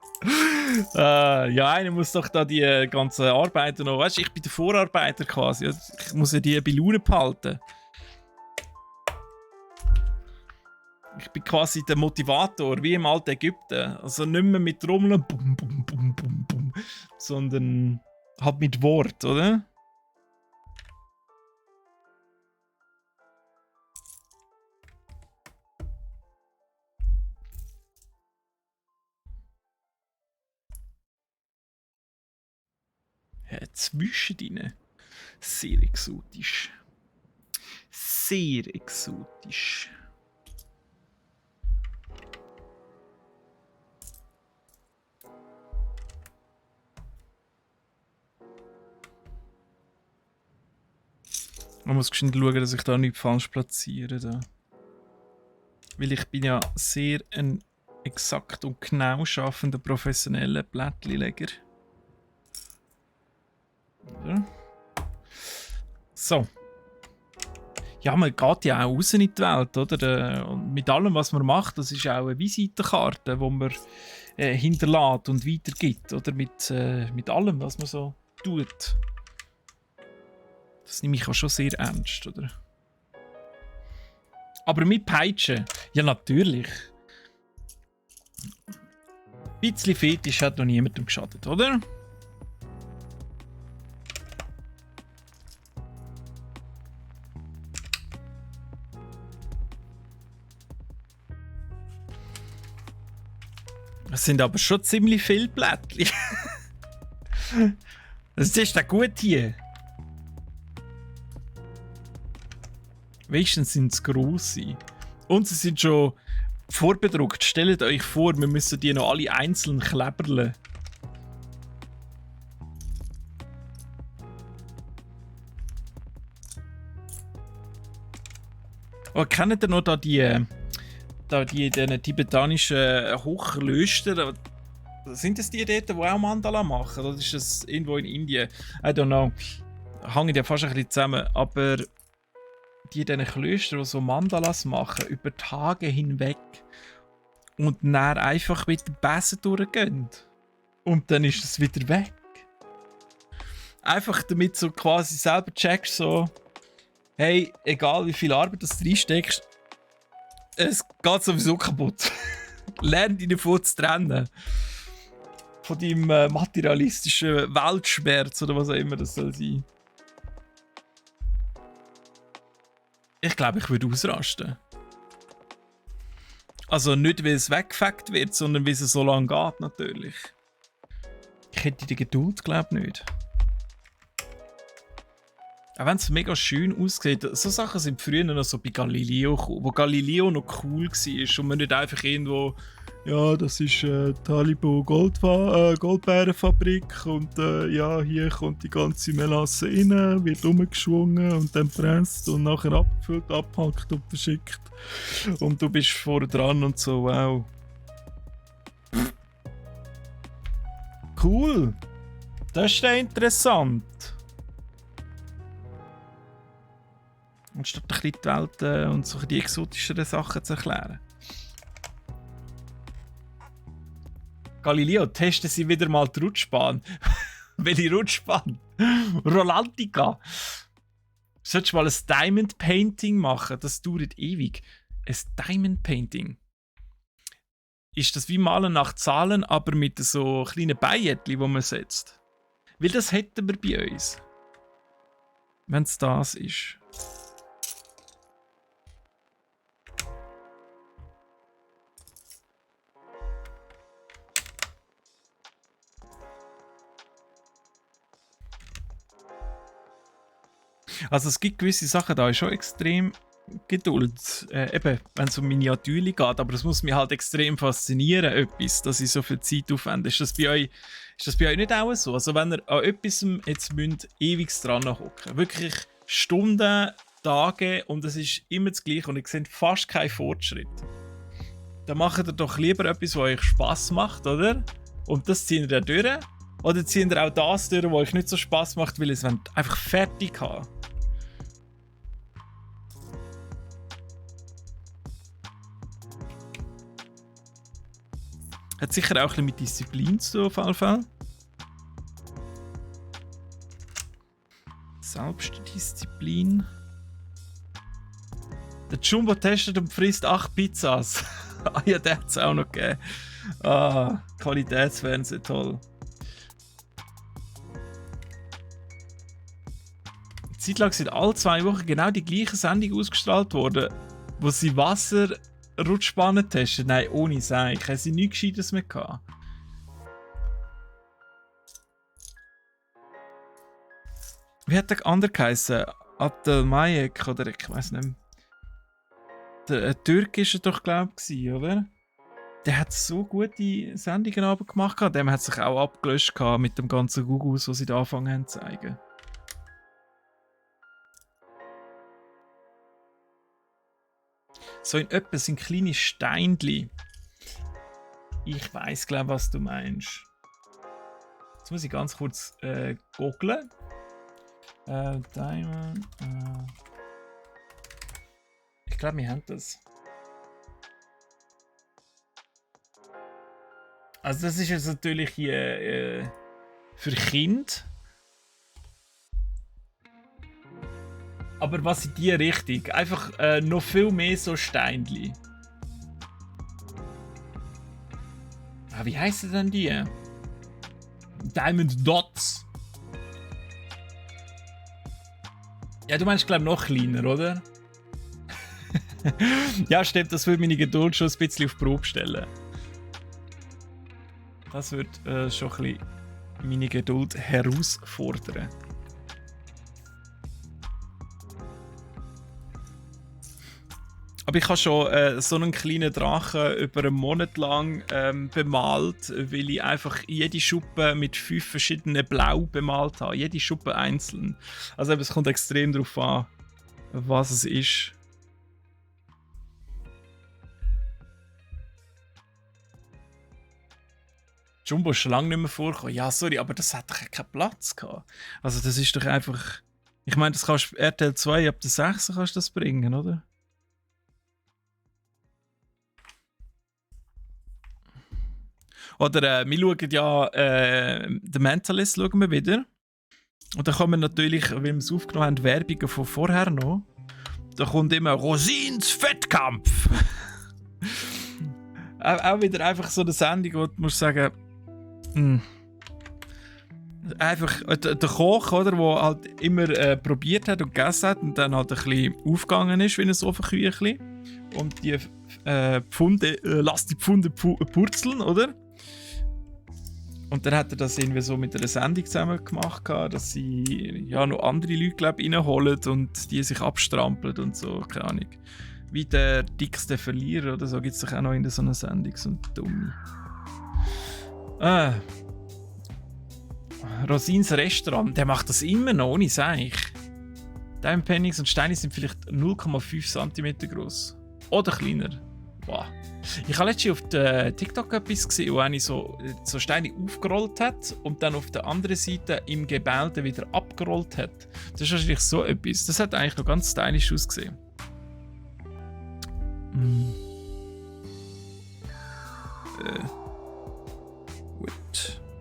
Ja, einer muss doch da die ganzen Arbeiten noch. Weißt du, ich bin der Vorarbeiter quasi. Ich muss ja die bei Laune behalten. Ich bin quasi der Motivator, wie im alten Ägypten. Also nicht mehr mit Trommeln, bum, bum, bum, bum, bum, sondern halt mit Wort, oder? Zwischendrin. Sehr exotisch. Sehr exotisch. Man muss geschwind schauen, dass ich da nicht falsch platziere. Da. Weil ich bin ja sehr ein exakt und genau schaffender professioneller Blättchenleger. So. Ja, man geht ja auch raus in die Welt, oder? Und mit allem, was man macht, das ist auch eine Visitenkarte, die man hinterlässt und weitergibt, oder? Mit allem, was man so tut. Das nehme ich auch schon sehr ernst, oder? Aber mit Peitschen, ja natürlich. Ein bisschen Fetisch hat noch niemandem geschadet, oder? Das sind aber schon ziemlich viele Blättchen. Das ist ja gut hier. Wenigstens sind es grosse. Und sie sind schon vorbedruckt. Stellt euch vor, wir müssen die noch alle einzeln kleberle. Oh, kennt ihr noch diese tibetanischen Hochlöster? Sind das die dort, die auch Mandala machen? Oder ist das irgendwo in Indien? I don't know. Hängen ja fast ein bisschen zusammen. Aber die Klöster, die so Mandalas machen, über Tage hinweg und dann einfach mit den Besen durchgehen. Und dann ist es wieder weg. Einfach damit so quasi selber checkst, so, hey, egal wie viel Arbeit du reinsteckst, es geht sowieso kaputt. Lern dich davon zu trennen. Von deinem materialistischen Weltschmerz oder was auch immer das soll sein. Ich glaube, ich würde ausrasten. Also nicht, weil es weggefackt wird, sondern weil es so lange geht, natürlich. Ich hätte die Geduld, glaube ich, nicht. Auch wenn es mega schön aussieht. So Sachen sind früher noch so bei Galileo gekommen, wo Galileo noch cool war und man nicht einfach irgendwo, ja, das ist Talibo Goldbeerenfabrik und ja, hier kommt die ganze Melasse rein, wird umgeschwungen und dann presst und nachher abgefüllt, abgehackt und verschickt. Und du bist vorne dran und so, wow. Cool. Das ist ja interessant. Anstatt ein bisschen die Welt und so die exotischeren Sachen zu erklären. Galileo, testen Sie wieder mal die Rutschbahn. Welche Rutschbahn? Rolantica. Solltest du mal ein Diamond Painting machen? Das dauert ewig. Ein Diamond Painting. Ist das wie Malen nach Zahlen, aber mit so kleinen Beijettchen, die man setzt? Weil das hätten wir bei uns. Wenn es das ist. Also es gibt gewisse Sachen, da ist schon extrem Geduld. Eben, wenn es um Miniaturen geht, aber es muss mich halt extrem faszinieren, etwas, dass ich so viel Zeit aufwende. Ist das bei euch nicht auch so? Also wenn ihr an etwas jetzt ewig dran hocken, wirklich Stunden, Tage und es ist immer das Gleiche und ihr seht fast keinen Fortschritt, dann macht ihr doch lieber etwas, was euch Spass macht, oder? Und das zieht ihr dann durch. Oder zieht ihr auch das durch, was euch nicht so Spass macht, weil ihr es einfach fertig habt. Hat sicher auch ein bisschen mit Disziplin zu tun, auf jeden Fall. Selbstdisziplin. Der Jumbo testet und frisst 8 Pizzas. Ah ja, der hat es auch noch gegeben. Ah, Qualitätsfernsehen, toll. Eine Zeit lang sind alle 2 Wochen genau die gleiche Sendung ausgestrahlt worden, wo sie Wasserrutschbahnen testen. Nein, ohne Sein. Ich habe sie nichts Gescheites mehr gehabt. Wie hat der andere geheißen? Abdelmayek oder ich weiß nicht mehr. Der Türk war er doch, glaube ich, oder? Der hat so gute Sendungen aber gemacht. Dem hat sich auch abgelöscht mit dem ganzen Google, was sie da angefangen haben zu zeigen. So in etwa sind kleine Steinchen. Ich weiss, glaube was du meinst. Jetzt muss ich ganz kurz googlen. Diamond. glaube, wir haben das. Also das ist jetzt natürlich hier für Kinder. Aber was in die Richtung? Einfach noch viel mehr so Steinli. Ah, wie heissen denn die? Diamond Dots. Ja, du meinst, glaube ich, noch kleiner, oder? Ja, stimmt, das würde meine Geduld schon ein bisschen auf die Probe stellen. Das wird schon ein bisschen meine Geduld herausfordern. Aber ich habe schon so einen kleinen Drachen über einen Monat lang bemalt, weil ich einfach jede Schuppe mit 5 verschiedenen Blau bemalt habe. Jede Schuppe einzeln. Also es kommt extrem darauf an, was es ist. Jumbo ist schon lange nicht mehr vorgekommen. Ja, sorry, aber das hat doch keinen Platz gehabt. Also das ist doch einfach... Ich meine, das kannst du RTL 2 ab der 6 kannst du das bringen, oder? Oder wir schauen ja The Mentalist schauen wir wieder. Und dann kommen natürlich, weil wir es aufgenommen haben, Werbungen von vorher noch. Da kommt immer Rosins Fettkampf. Auch wieder einfach so eine Sendung, wo du musst sagen, einfach der Koch, oder, der halt immer probiert hat und gegessen hat und dann halt ein bisschen aufgegangen ist wie ein Ofenküchli. Und die Pfunde, lass die Pfunde purzeln, oder? Und dann hat er das irgendwie so mit einer Sendung zusammen gemacht, dass sie ja noch andere Leute, glaube ich, reinholen und die sich abstrampeln und so, keine Ahnung. Wie der dickste Verlierer oder so gibt es doch auch noch in so einer Sendung, so ein Dumme. Rosins Restaurant, der macht das immer noch, ohne Seich. Diamond Paintings und Steine sind vielleicht 0,5 cm groß. Oder kleiner. Wow. Ich habe letztens auf TikTok etwas gesehen, wo einer so Steine aufgerollt hat und dann auf der anderen Seite im Gemälde wieder abgerollt hat. Das ist wahrscheinlich so etwas. Das hat eigentlich noch ganz stylisch ausgesehen.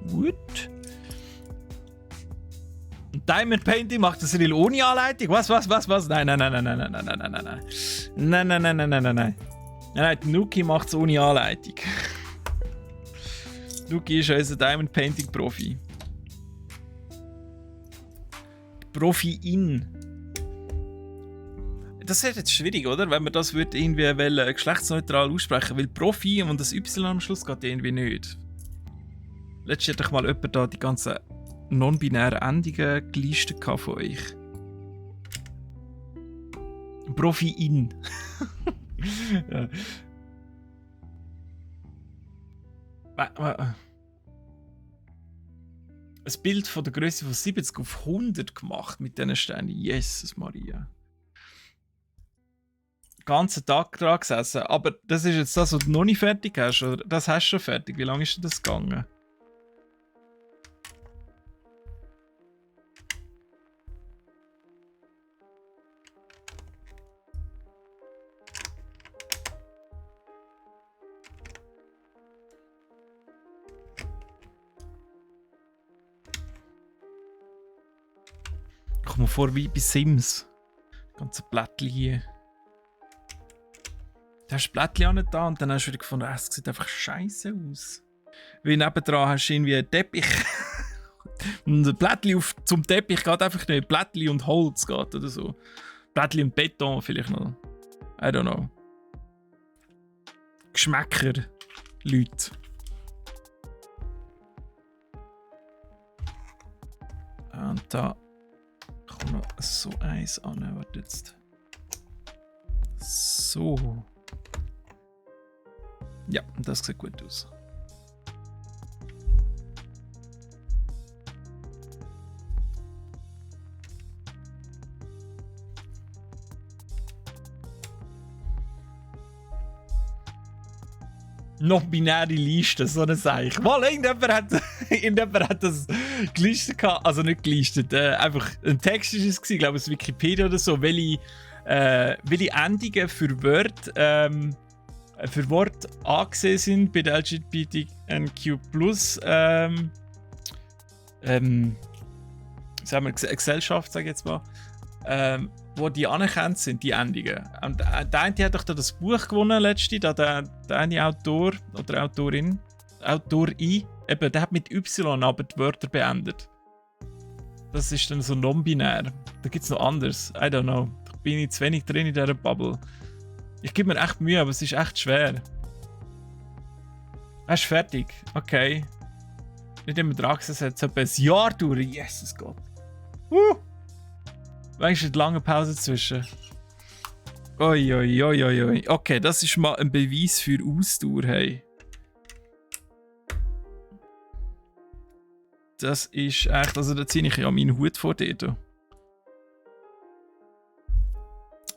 Wood. Diamond Painting macht das Rill ohne Anleitung? Was? Nein. Nein, Nuki macht es ohne Anleitung. Nuki ist unser Diamond Painting Profi. Profi-in. Das ist jetzt schwierig, oder? Wenn man das irgendwie geschlechtsneutral aussprechen will. Profi und das Y am Schluss geht irgendwie nicht. Letztens hatte ich mal jemand da die ganzen non-binären Endungen gelistet von euch. Profi-in. Ja. Ein Bild von der Größe von 70 auf 100 gemacht mit diesen Steinen. Jesus Maria. Den ganzen Tag dran gesessen. Aber das ist jetzt das, was du noch nicht fertig hast. Oder das hast du schon fertig. Wie lange ist denn das gegangen? Komm mir vor wie bei Sims. Das ganze Blättchen hier. Du hast das Blättchen auch nicht da und dann hast du wieder gefunden, es sieht einfach scheiße aus. Weil nebendran hast du irgendwie einen Teppich. Und ein Blättchen zum Teppich geht einfach nicht. Blättchen und Holz geht oder so. Blättchen und Beton vielleicht noch. I don't know. Geschmäcker, Leute. Und da kommt noch so eins an. Warte jetzt. So. Ja, das sieht gut aus. Noch binäre Liste, so eine Sache. Mal, irgendjemand hat das gelistet gehabt. Also nicht gelistet, einfach ein Text ist es gewesen, glaube ich, aus Wikipedia oder so, welche welche Endungen für Wörter angesehen sind bei der LGBTQ+, sagen wir, Gesellschaft, sage ich jetzt mal, wo die anerkannt sind, die Endungen. Und der eine hat doch da das Buch gewonnen letzte, da der eine Autor oder Autorin, eben, der hat mit Y aber die Wörter beendet. Das ist dann so non-binär. Da gibt es noch anderes. I don't know. Da bin ich zu wenig drin in dieser Bubble. Ich gebe mir echt Mühe, aber es ist echt schwer. Er ist fertig. Okay. Nicht immer dran gesessen, hat es etwa ein Jahr durch. Jesus Gott. Wenigstens eine lange Pause zwischen. Oi. Okay, das ist mal ein Beweis für Ausdauer, hey. Das ist echt, also da ziehe ich ja meinen Hut vor dir.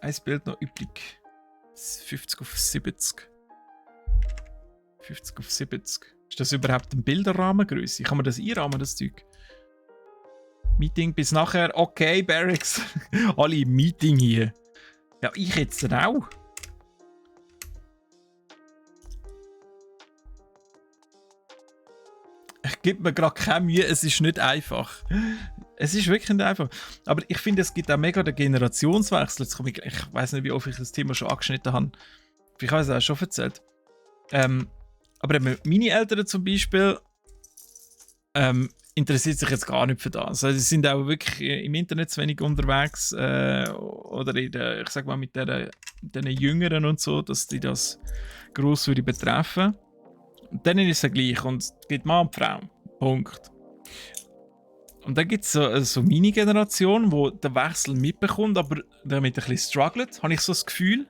Ein Bild noch übrig. 50 auf 70. 50 auf 70. Ist das überhaupt eine Bilderrahmengröße? Kann man das einrahmen, das Zeug? Meeting bis nachher. Okay, Barracks. Alle im Meeting hier. Ja, ich jetzt dann auch. Ich gebe mir gerade keine Mühe, es ist nicht einfach. Es ist wirklich nicht einfach. Aber ich finde, es gibt auch mega den Generationswechsel. Ich weiß nicht, wie oft ich das Thema schon angeschnitten habe. Ich habe es auch schon erzählt. Aber eben meine Eltern zum Beispiel interessiert sich jetzt gar nicht für das. Also sie sind auch wirklich im Internet zu wenig unterwegs oder ich sag mal mit den Jüngeren und so, dass die das gross würde betreffen. Und dann ist es ja gleich und es gibt Mann und Frau. Punkt. Und dann gibt es so meine Generation, die den Wechsel mitbekommt, aber damit ein bisschen struggelt, habe ich so das Gefühl.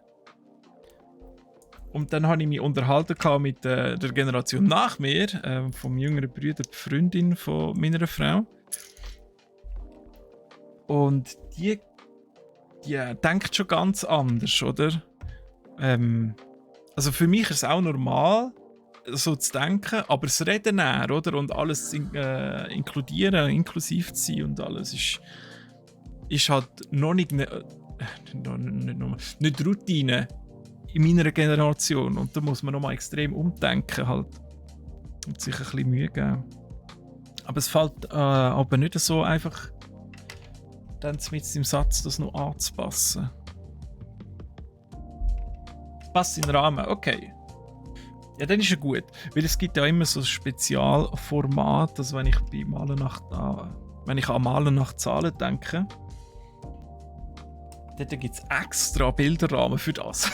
Und dann habe ich mich unterhalten mit der Generation nach mir, vom jüngeren Bruder, die Freundin von meiner Frau. Und die denkt schon ganz anders, oder? Also für mich ist es auch normal, so zu denken, aber das Reden näher, oder? Und alles inkludieren, inklusiv zu sein und alles ist halt noch nicht Routine in meiner Generation. Und da muss man nochmal extrem umdenken halt. Und sich ein bisschen Mühe geben. Aber es fällt aber nicht so einfach, dann mit dem Satz das noch anzupassen. Passt in den Rahmen, okay. Ja, dann ist er gut. Weil es gibt ja immer so ein Spezialformat, dass wenn ich an Malen nach Zahlen denke, dort gibt es extra Bilderrahmen für das.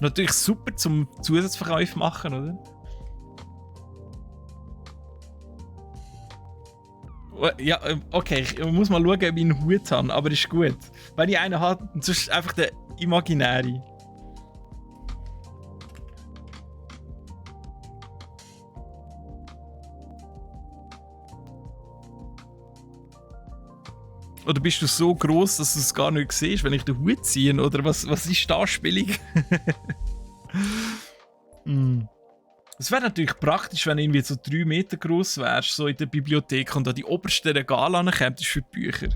Natürlich super zum Zusatzverkauf machen, oder? Ja, okay, ich muss mal schauen, ob ich einen Hut habe, aber ist gut. Wenn ich einen habe, sonst einfach der imaginäre. Oder bist du so gross, dass du es gar nicht siehst, wenn ich den Hut ziehe? Oder was ist die Anspielung? Es wäre natürlich praktisch, wenn du irgendwie so 3 Meter gross wärst, so in der Bibliothek und an die obersten Regale ankommst für die Bücher.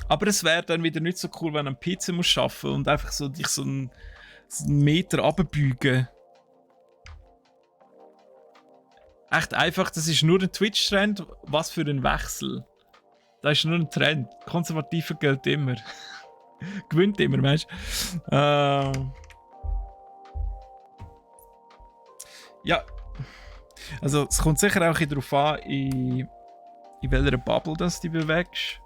Aber es wäre dann wieder nicht so cool, wenn du am PC musst arbeiten und einfach so dich so einen Meter runterbeugen. Echt einfach, das ist nur ein Twitch-Trend. Was für ein Wechsel. Das ist nur ein Trend. Konservative gilt immer. Gewinnt immer, meinst du? Ja. Also, es kommt sicher auch ein bisschen darauf an, in welcher Bubble das du dich bewegst.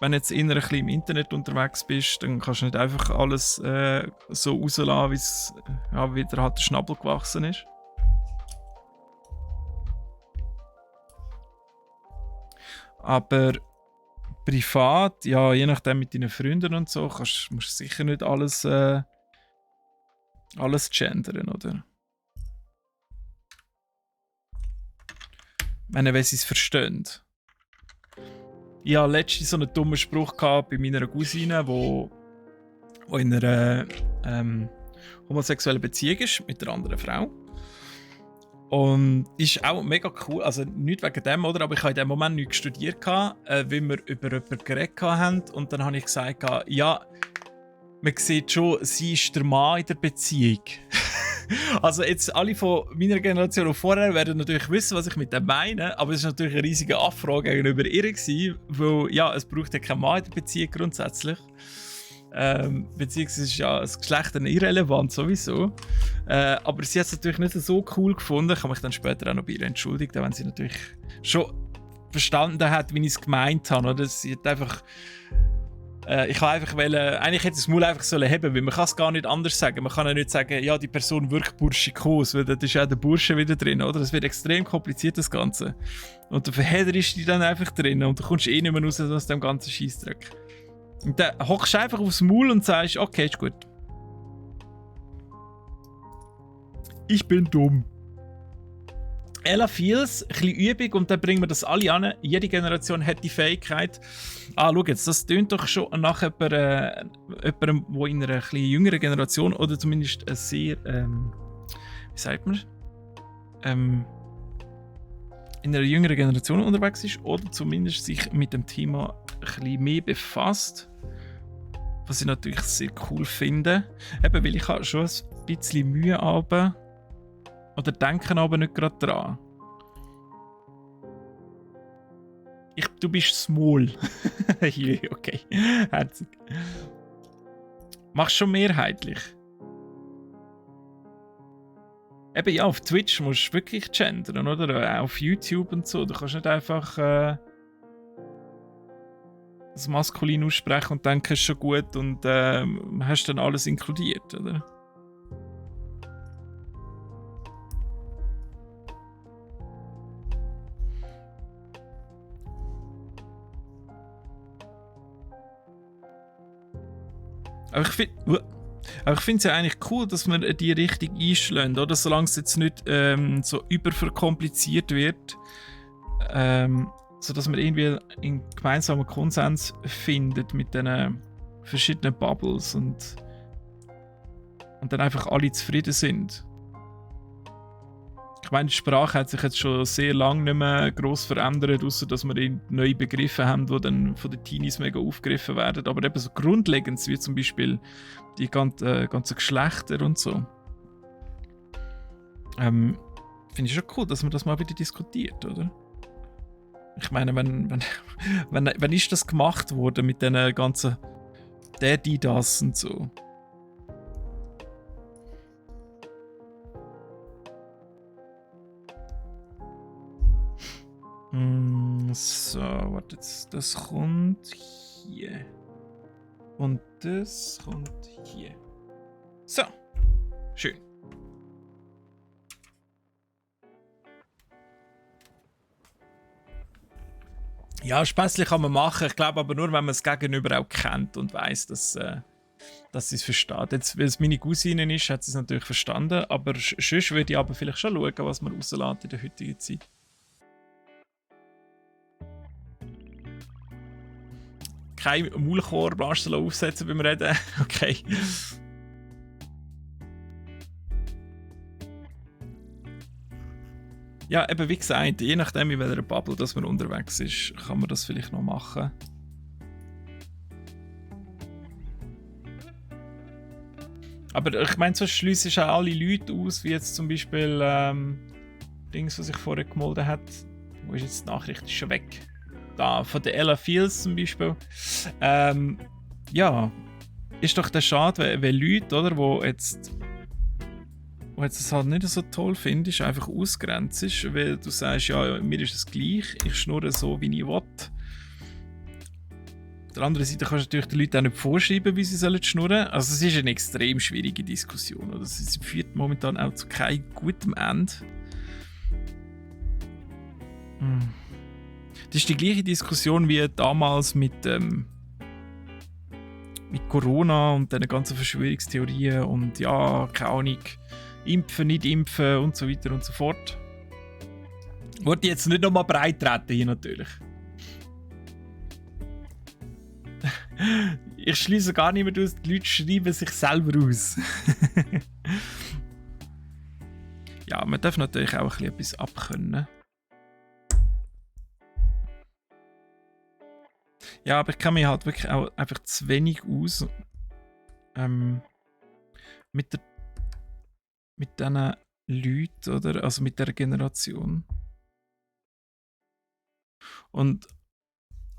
Wenn du jetzt eher ein bisschen im Internet unterwegs bist, dann kannst du nicht einfach alles so rauslassen, wie dir halt der Schnabel gewachsen ist. Aber privat, ja, je nachdem mit deinen Freunden und so, musst du sicher nicht alles gendern, oder? Wenn sie es verstehen. Ich hatte letztens so einen dummen Spruch bei meiner Cousine, die in einer homosexuellen Beziehung ist mit einer anderen Frau. Und ist auch mega cool, also nicht wegen dem, oder? Aber ich habe in dem Moment nichts studiert, weil wir über jemanden geredet haben. Und dann habe ich gesagt, ja, man sieht schon, sie ist der Mann in der Beziehung. Also jetzt alle von meiner Generation und vorher werden natürlich wissen, was ich mit dem meine, aber es war natürlich eine riesige Affrage gegenüber ihr gewesen, weil ja, es braucht ja keinen Mann in der Beziehung grundsätzlich. Beziehungsweise ist ja das Geschlecht dann irrelevant sowieso. Aber sie hat es natürlich nicht so cool gefunden. Ich habe mich dann später auch noch bei ihr entschuldigt, wenn sie natürlich schon verstanden hat, wie ich es gemeint habe. Oder? Sie hat einfach... ich kann einfach eigentlich hätte das Maul einfach sollen haben, weil man kann es gar nicht anders sagen. Man kann ja nicht sagen, ja, die Person wirkt burschikos, weil da ist ja der Bursche wieder drin, oder? Das wird extrem kompliziert, das Ganze. Und der Verhedder ist die dann einfach drin und du kommst eh nicht mehr raus aus dem ganzen Scheissdreck. Und dann hockst du einfach aufs Maul und sagst, okay, ist gut. Ich bin dumm. Ella Fields, ein bisschen Übung und dann bringen wir das alle an. Jede Generation hat die Fähigkeit. Schau jetzt, das tönt doch schon nach jemandem, der in einer etwas jüngeren Generation oder zumindest eine sehr, wie sagt man? In einer jüngeren Generation unterwegs ist oder zumindest sich mit dem Thema ein bisschen mehr befasst. Was ich natürlich sehr cool finde. Eben, weil ich habe schon ein bisschen Mühe habe. Oder denken aber nicht gerade dran. Du bist small. Okay, herzig. Machst schon mehrheitlich. Eben ja, auf Twitch musst du wirklich gendern, oder? Auch auf YouTube und so. Du kannst nicht einfach das Maskulin aussprechen und denken, es ist schon gut und hast dann alles inkludiert, oder? Aber ich finde es ja eigentlich cool, dass wir die Richtung einschlagen, oder? Solange es jetzt nicht so überverkompliziert wird, sodass man irgendwie einen gemeinsamen Konsens findet mit diesen verschiedenen Bubbles und dann einfach alle zufrieden sind. Ich meine, die Sprache hat sich jetzt schon sehr lange nicht mehr gross verändert, außer dass wir neue Begriffe haben, die dann von den Teenies mega aufgegriffen werden. Aber eben so grundlegend, wie zum Beispiel die ganzen Geschlechter und so. Finde ich schon cool, dass man das mal wieder diskutiert, oder? Ich meine, wenn ist das gemacht worden mit diesen ganzen die, das und so? So, warte jetzt. Das kommt hier. Und das kommt hier. So. Schön. Ja, Späßchen kann man machen. Ich glaube aber nur, wenn man das Gegenüber auch kennt und weiss, dass sie es versteht. Jetzt, weil es meine Cousine ist, hat sie es natürlich verstanden. Aber sonst würde ich aber vielleicht schon schauen, was man rauslässt in der heutigen Zeit. Kein Maulkorb aufsetzen beim Reden. Okay. Ja, eben wie gesagt, je nachdem in welcher Bubble dass man unterwegs ist, kann man das vielleicht noch machen. Aber ich meine, so schliessen auch alle Leute aus, wie jetzt zum Beispiel Dings, was ich vorher gemolden hat. Wo ist jetzt die Nachricht? Ist schon weg. Da, von der Ella Fields zum Beispiel. Ja, ist doch der Schade, wenn Leute, oder, wo jetzt das halt nicht so toll findest, einfach ausgrenzt ist, weil du sagst, ja, mir ist es gleich, ich schnurre so, wie ich will. Auf der anderen Seite kannst du natürlich den Leuten auch nicht vorschreiben, wie sie sollen schnurren. Also es ist eine extrem schwierige Diskussion, oder? Sie führt momentan auch zu keinem guten Ende. Das ist die gleiche Diskussion wie damals mit Corona und den ganzen Verschwörungstheorien und ja, keine Ahnung, impfen, nicht impfen und so weiter und so fort. Wollte jetzt nicht nochmal breit treten hier natürlich. Ich schließe gar nicht mehr aus, die Leute schreiben sich selber aus. Ja, man darf natürlich auch ein bisschen etwas abkönnen. Ja, aber ich kenne mich halt wirklich auch einfach zu wenig aus mit diesen Leuten, oder? Also mit der Generation. Und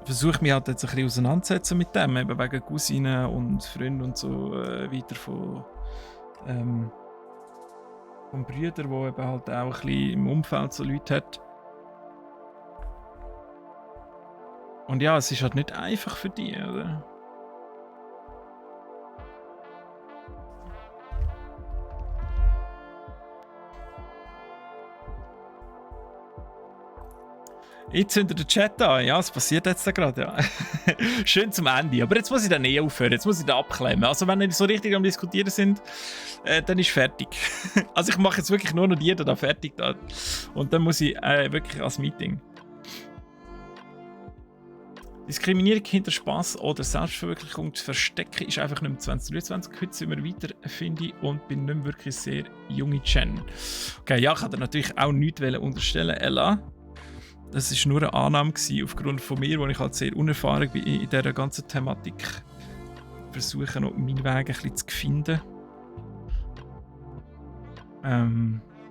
versuche mich halt jetzt ein bisschen auseinanderzusetzen mit dem, eben wegen Cousinen und Freunden und so weiter von Brüdern, die eben halt auch ein bisschen im Umfeld so Leute hat. Und ja, es ist halt nicht einfach für die, oder? Jetzt zündet der Chat an. Ja, es passiert jetzt gerade, ja. Schön zum Ende. Aber jetzt muss ich dann aufhören. Jetzt muss ich da abklemmen. Also wenn wir so richtig am Diskutieren sind, dann ist fertig. Also ich mache jetzt wirklich nur noch die da fertig. Da. Und dann muss ich wirklich als Meeting. Diskriminierung hinter Spass oder Selbstverwirklichung zu verstecken ist einfach nicht mehr 2023. Heute sind wir weiter, finde ich, und bin nicht mehr wirklich sehr junge Gen. Okay, ja, ich kann dir natürlich auch nichts unterstellen, Ella. Das war nur eine Annahme aufgrund von mir, wo ich halt sehr unerfahren bin in dieser ganzen Thematik. Versuche noch meinen Weg ein bisschen zu finden.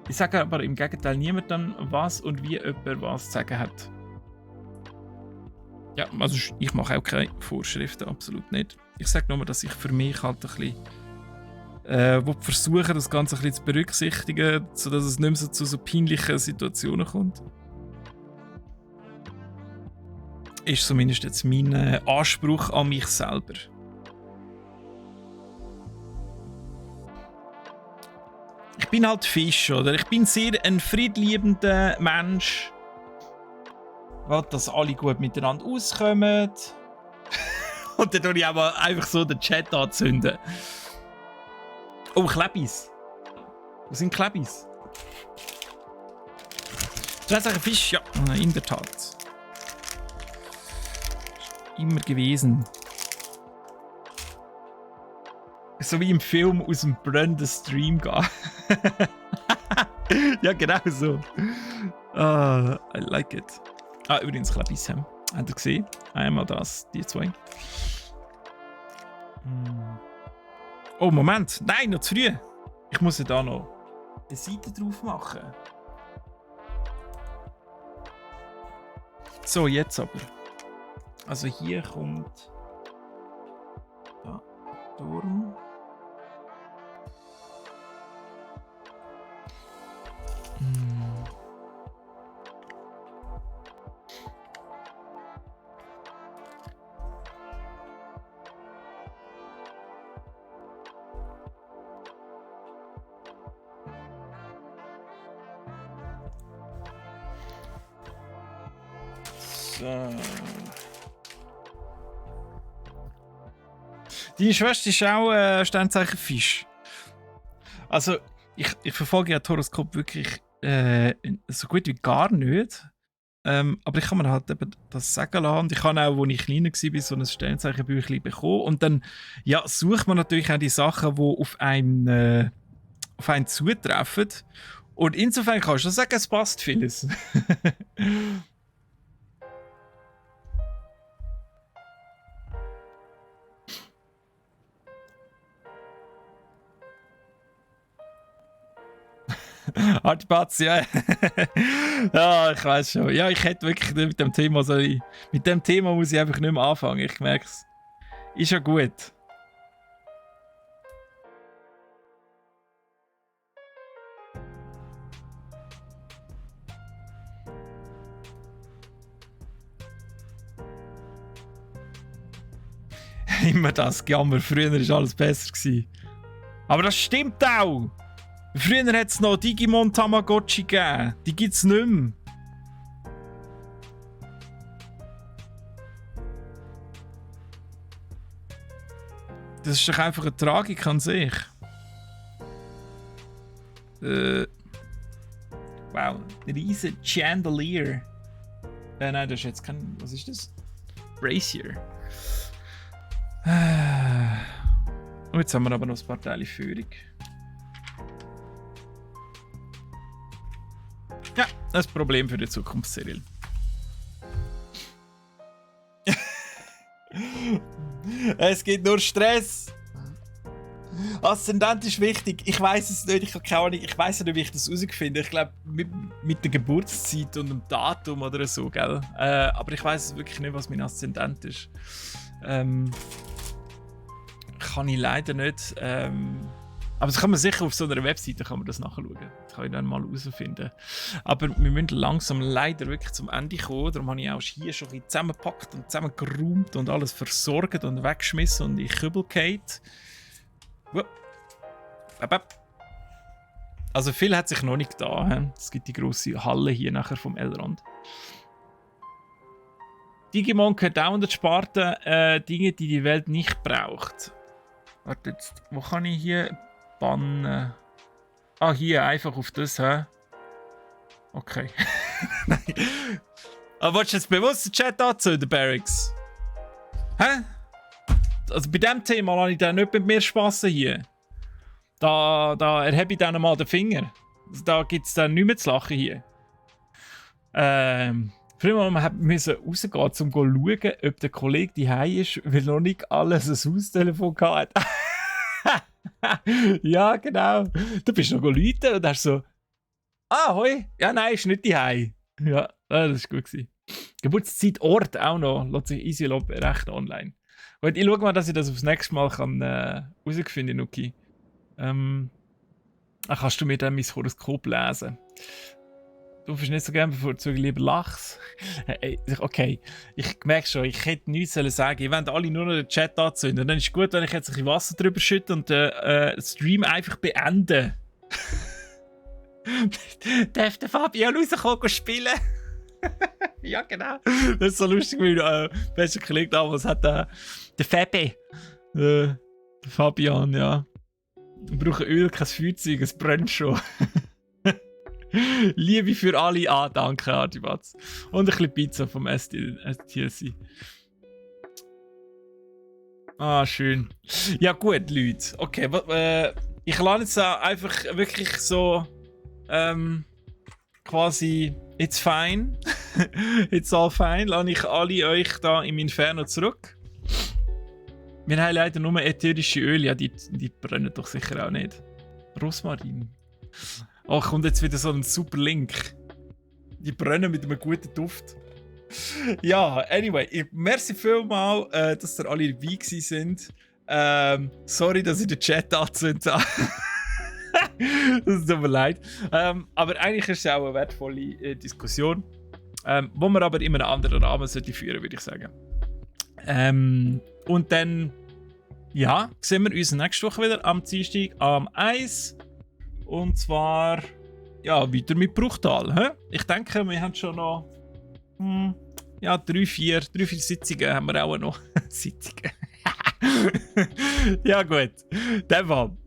Ich sage aber im Gegenteil niemandem, was und wie jemand was zu sagen hat. Ja, also ich mache auch keine Vorschriften, absolut nicht. Ich sage nur, dass ich für mich halt ein bisschen versuche, das Ganze ein bisschen zu berücksichtigen, sodass es nicht mehr so zu so peinlichen Situationen kommt. Ist zumindest jetzt mein Anspruch an mich selber. Ich bin halt Fisch, oder? Ich bin sehr ein friedliebender Mensch. Will, dass alle gut miteinander auskommen. Und dann tue ich auch einfach so den Chat anzünden. Oh, Klebis. Wo sind Klebis? Tatsächlich Fisch, ja, in der Tat. Immer gewesen. So wie im Film aus dem brennenden Stream gehen. Ja, genau so. I like it. Ah, übrigens, Klebis haben. Habt ihr gesehen? Einmal das, die zwei. Oh, Moment. Nein, noch zu früh. Ich muss ja da noch eine Seite drauf machen. So, jetzt aber. Also hier kommt Turm. So. Deine Schwester ist auch Sternzeichen Fisch. Also, ich verfolge ja das Horoskop wirklich so gut wie gar nicht. Aber ich kann mir halt eben das sagen lassen. Und ich habe auch, als ich kleiner war, so ein Sternzeichenbüchlein bekommen. Und dann ja, sucht man natürlich auch die Sachen, die auf einen zutreffen. Und insofern kannst du sagen, es passt vieles. Hartplatz, ja. Ja, ich weiß schon. Ja, ich hätte wirklich mit dem Thema mit dem Thema muss ich einfach nicht mehr anfangen. Ich merke es. Ist ja gut. Immer das Gejammer. Früher war alles besser gewesen. Aber das stimmt auch. Früher hat es noch Digimon Tamagotchi gegeben. Die gibt es nicht mehr. Das ist doch einfach eine Tragik an sich. Wow, ein riesen Chandelier. Nein, das ist jetzt kein... Was ist das? Brazier. Und jetzt haben wir aber noch ein paar Teile Führung. Ja, ein Problem für die Zukunft, Cyril. Es gibt nur Stress. Aszendent ist wichtig. Ich weiß es nicht, ich habe keine Ahnung. Ich weiß nicht, wie ich das herausfinde. Ich glaube, mit der Geburtszeit und dem Datum oder so, gell? Aber ich weiß wirklich nicht, was mein Aszendent ist. Kann ich leider nicht. Aber das kann man sicher auf so einer Webseite kann man das nachschauen. Das kann ich dann mal herausfinden. Aber wir müssen langsam leider wirklich zum Ende kommen. Darum habe ich auch hier schon ein bisschen zusammengepackt und zusammengeräumt und alles versorgt und weggeschmissen und in die Kübel gefallen. Also viel hat sich noch nicht getan. Es gibt die grosse Halle hier nachher vom Elrond. Digimon gehört auch unter die Sparte Dinge, die die Welt nicht braucht. Warte jetzt, wo kann ich hier bannen? Ah, hier, einfach auf das, hä? Okay. Nein. Aber willst du jetzt bewusst den Chat anzünden, Barracks? Hä? Also bei diesem Thema habe ich dann nicht mit mir spassen hier. Da erhebe ich dann mal den Finger. Da gibt es dann nichts mehr zu lachen hier. Früher musste man rausgehen, um zu schauen, ob der Kollege daheim ist, weil noch nicht alles ein Haustelefon hatte. Ja, genau. Du bist noch läuten und hast so: Ah, hoi. Ja, nein, ist nicht daheim. Ja, das war gut. Geburtszeit, Ort auch noch. Lässt sich easy berechnen online. Gut, ich schaue mal, dass ich das aufs nächste Mal herausfinden kann, Nuki. Kannst du mir dann mein Horoskop lesen? Du bist nicht so gerne bevorzugt lieber Lachs. Okay, ich merke schon, ich hätte nichts sagen sollen. Ihr wollt alle nur noch den Chat anzünden. Dann ist es gut, wenn ich jetzt ein bisschen Wasser drüber schütte und den Stream einfach beende. Darf der Fabian rauskommen spielen? Ja, genau. Das ist so lustig, wie der beste Kollege damals hat der Fabi. Der Fabian, ja. Wir brauchen Öl, kein Feuerzeug, es brennt schon. Liebe für alle. Ah, danke, Artibatz. Und ein bisschen Pizza vom STLC. Ah, schön. Ja, gut, Leute. Okay, ich lade jetzt einfach wirklich so quasi it's fine. It's all fine. Lade ich alle euch da im Inferno zurück. Wir haben leider nur ätherische Öle. Ja, die brennen doch sicher auch nicht. Rosmarin. Oh, kommt jetzt wieder so ein super Link. Die brennen mit einem guten Duft. Ja, anyway, merci vielmals, dass ihr alle dabei sind. Sorry, dass ich den Chat angezündet habe. Das tut mir leid. Aber eigentlich ist es auch eine wertvolle Diskussion, wo wir aber in einem anderen Rahmen führen sollten, würde ich sagen. Und dann, ja, sehen wir uns nächste Woche wieder am Dienstag am 1. Und zwar, ja, weiter mit Bruchtal. He? Ich denke, wir haben schon noch 3-4 Sitzungen haben wir auch noch. Sitzungen. Ja, gut. Dann habt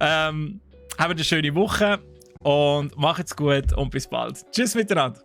eine schöne Woche und macht's gut und bis bald. Tschüss miteinander.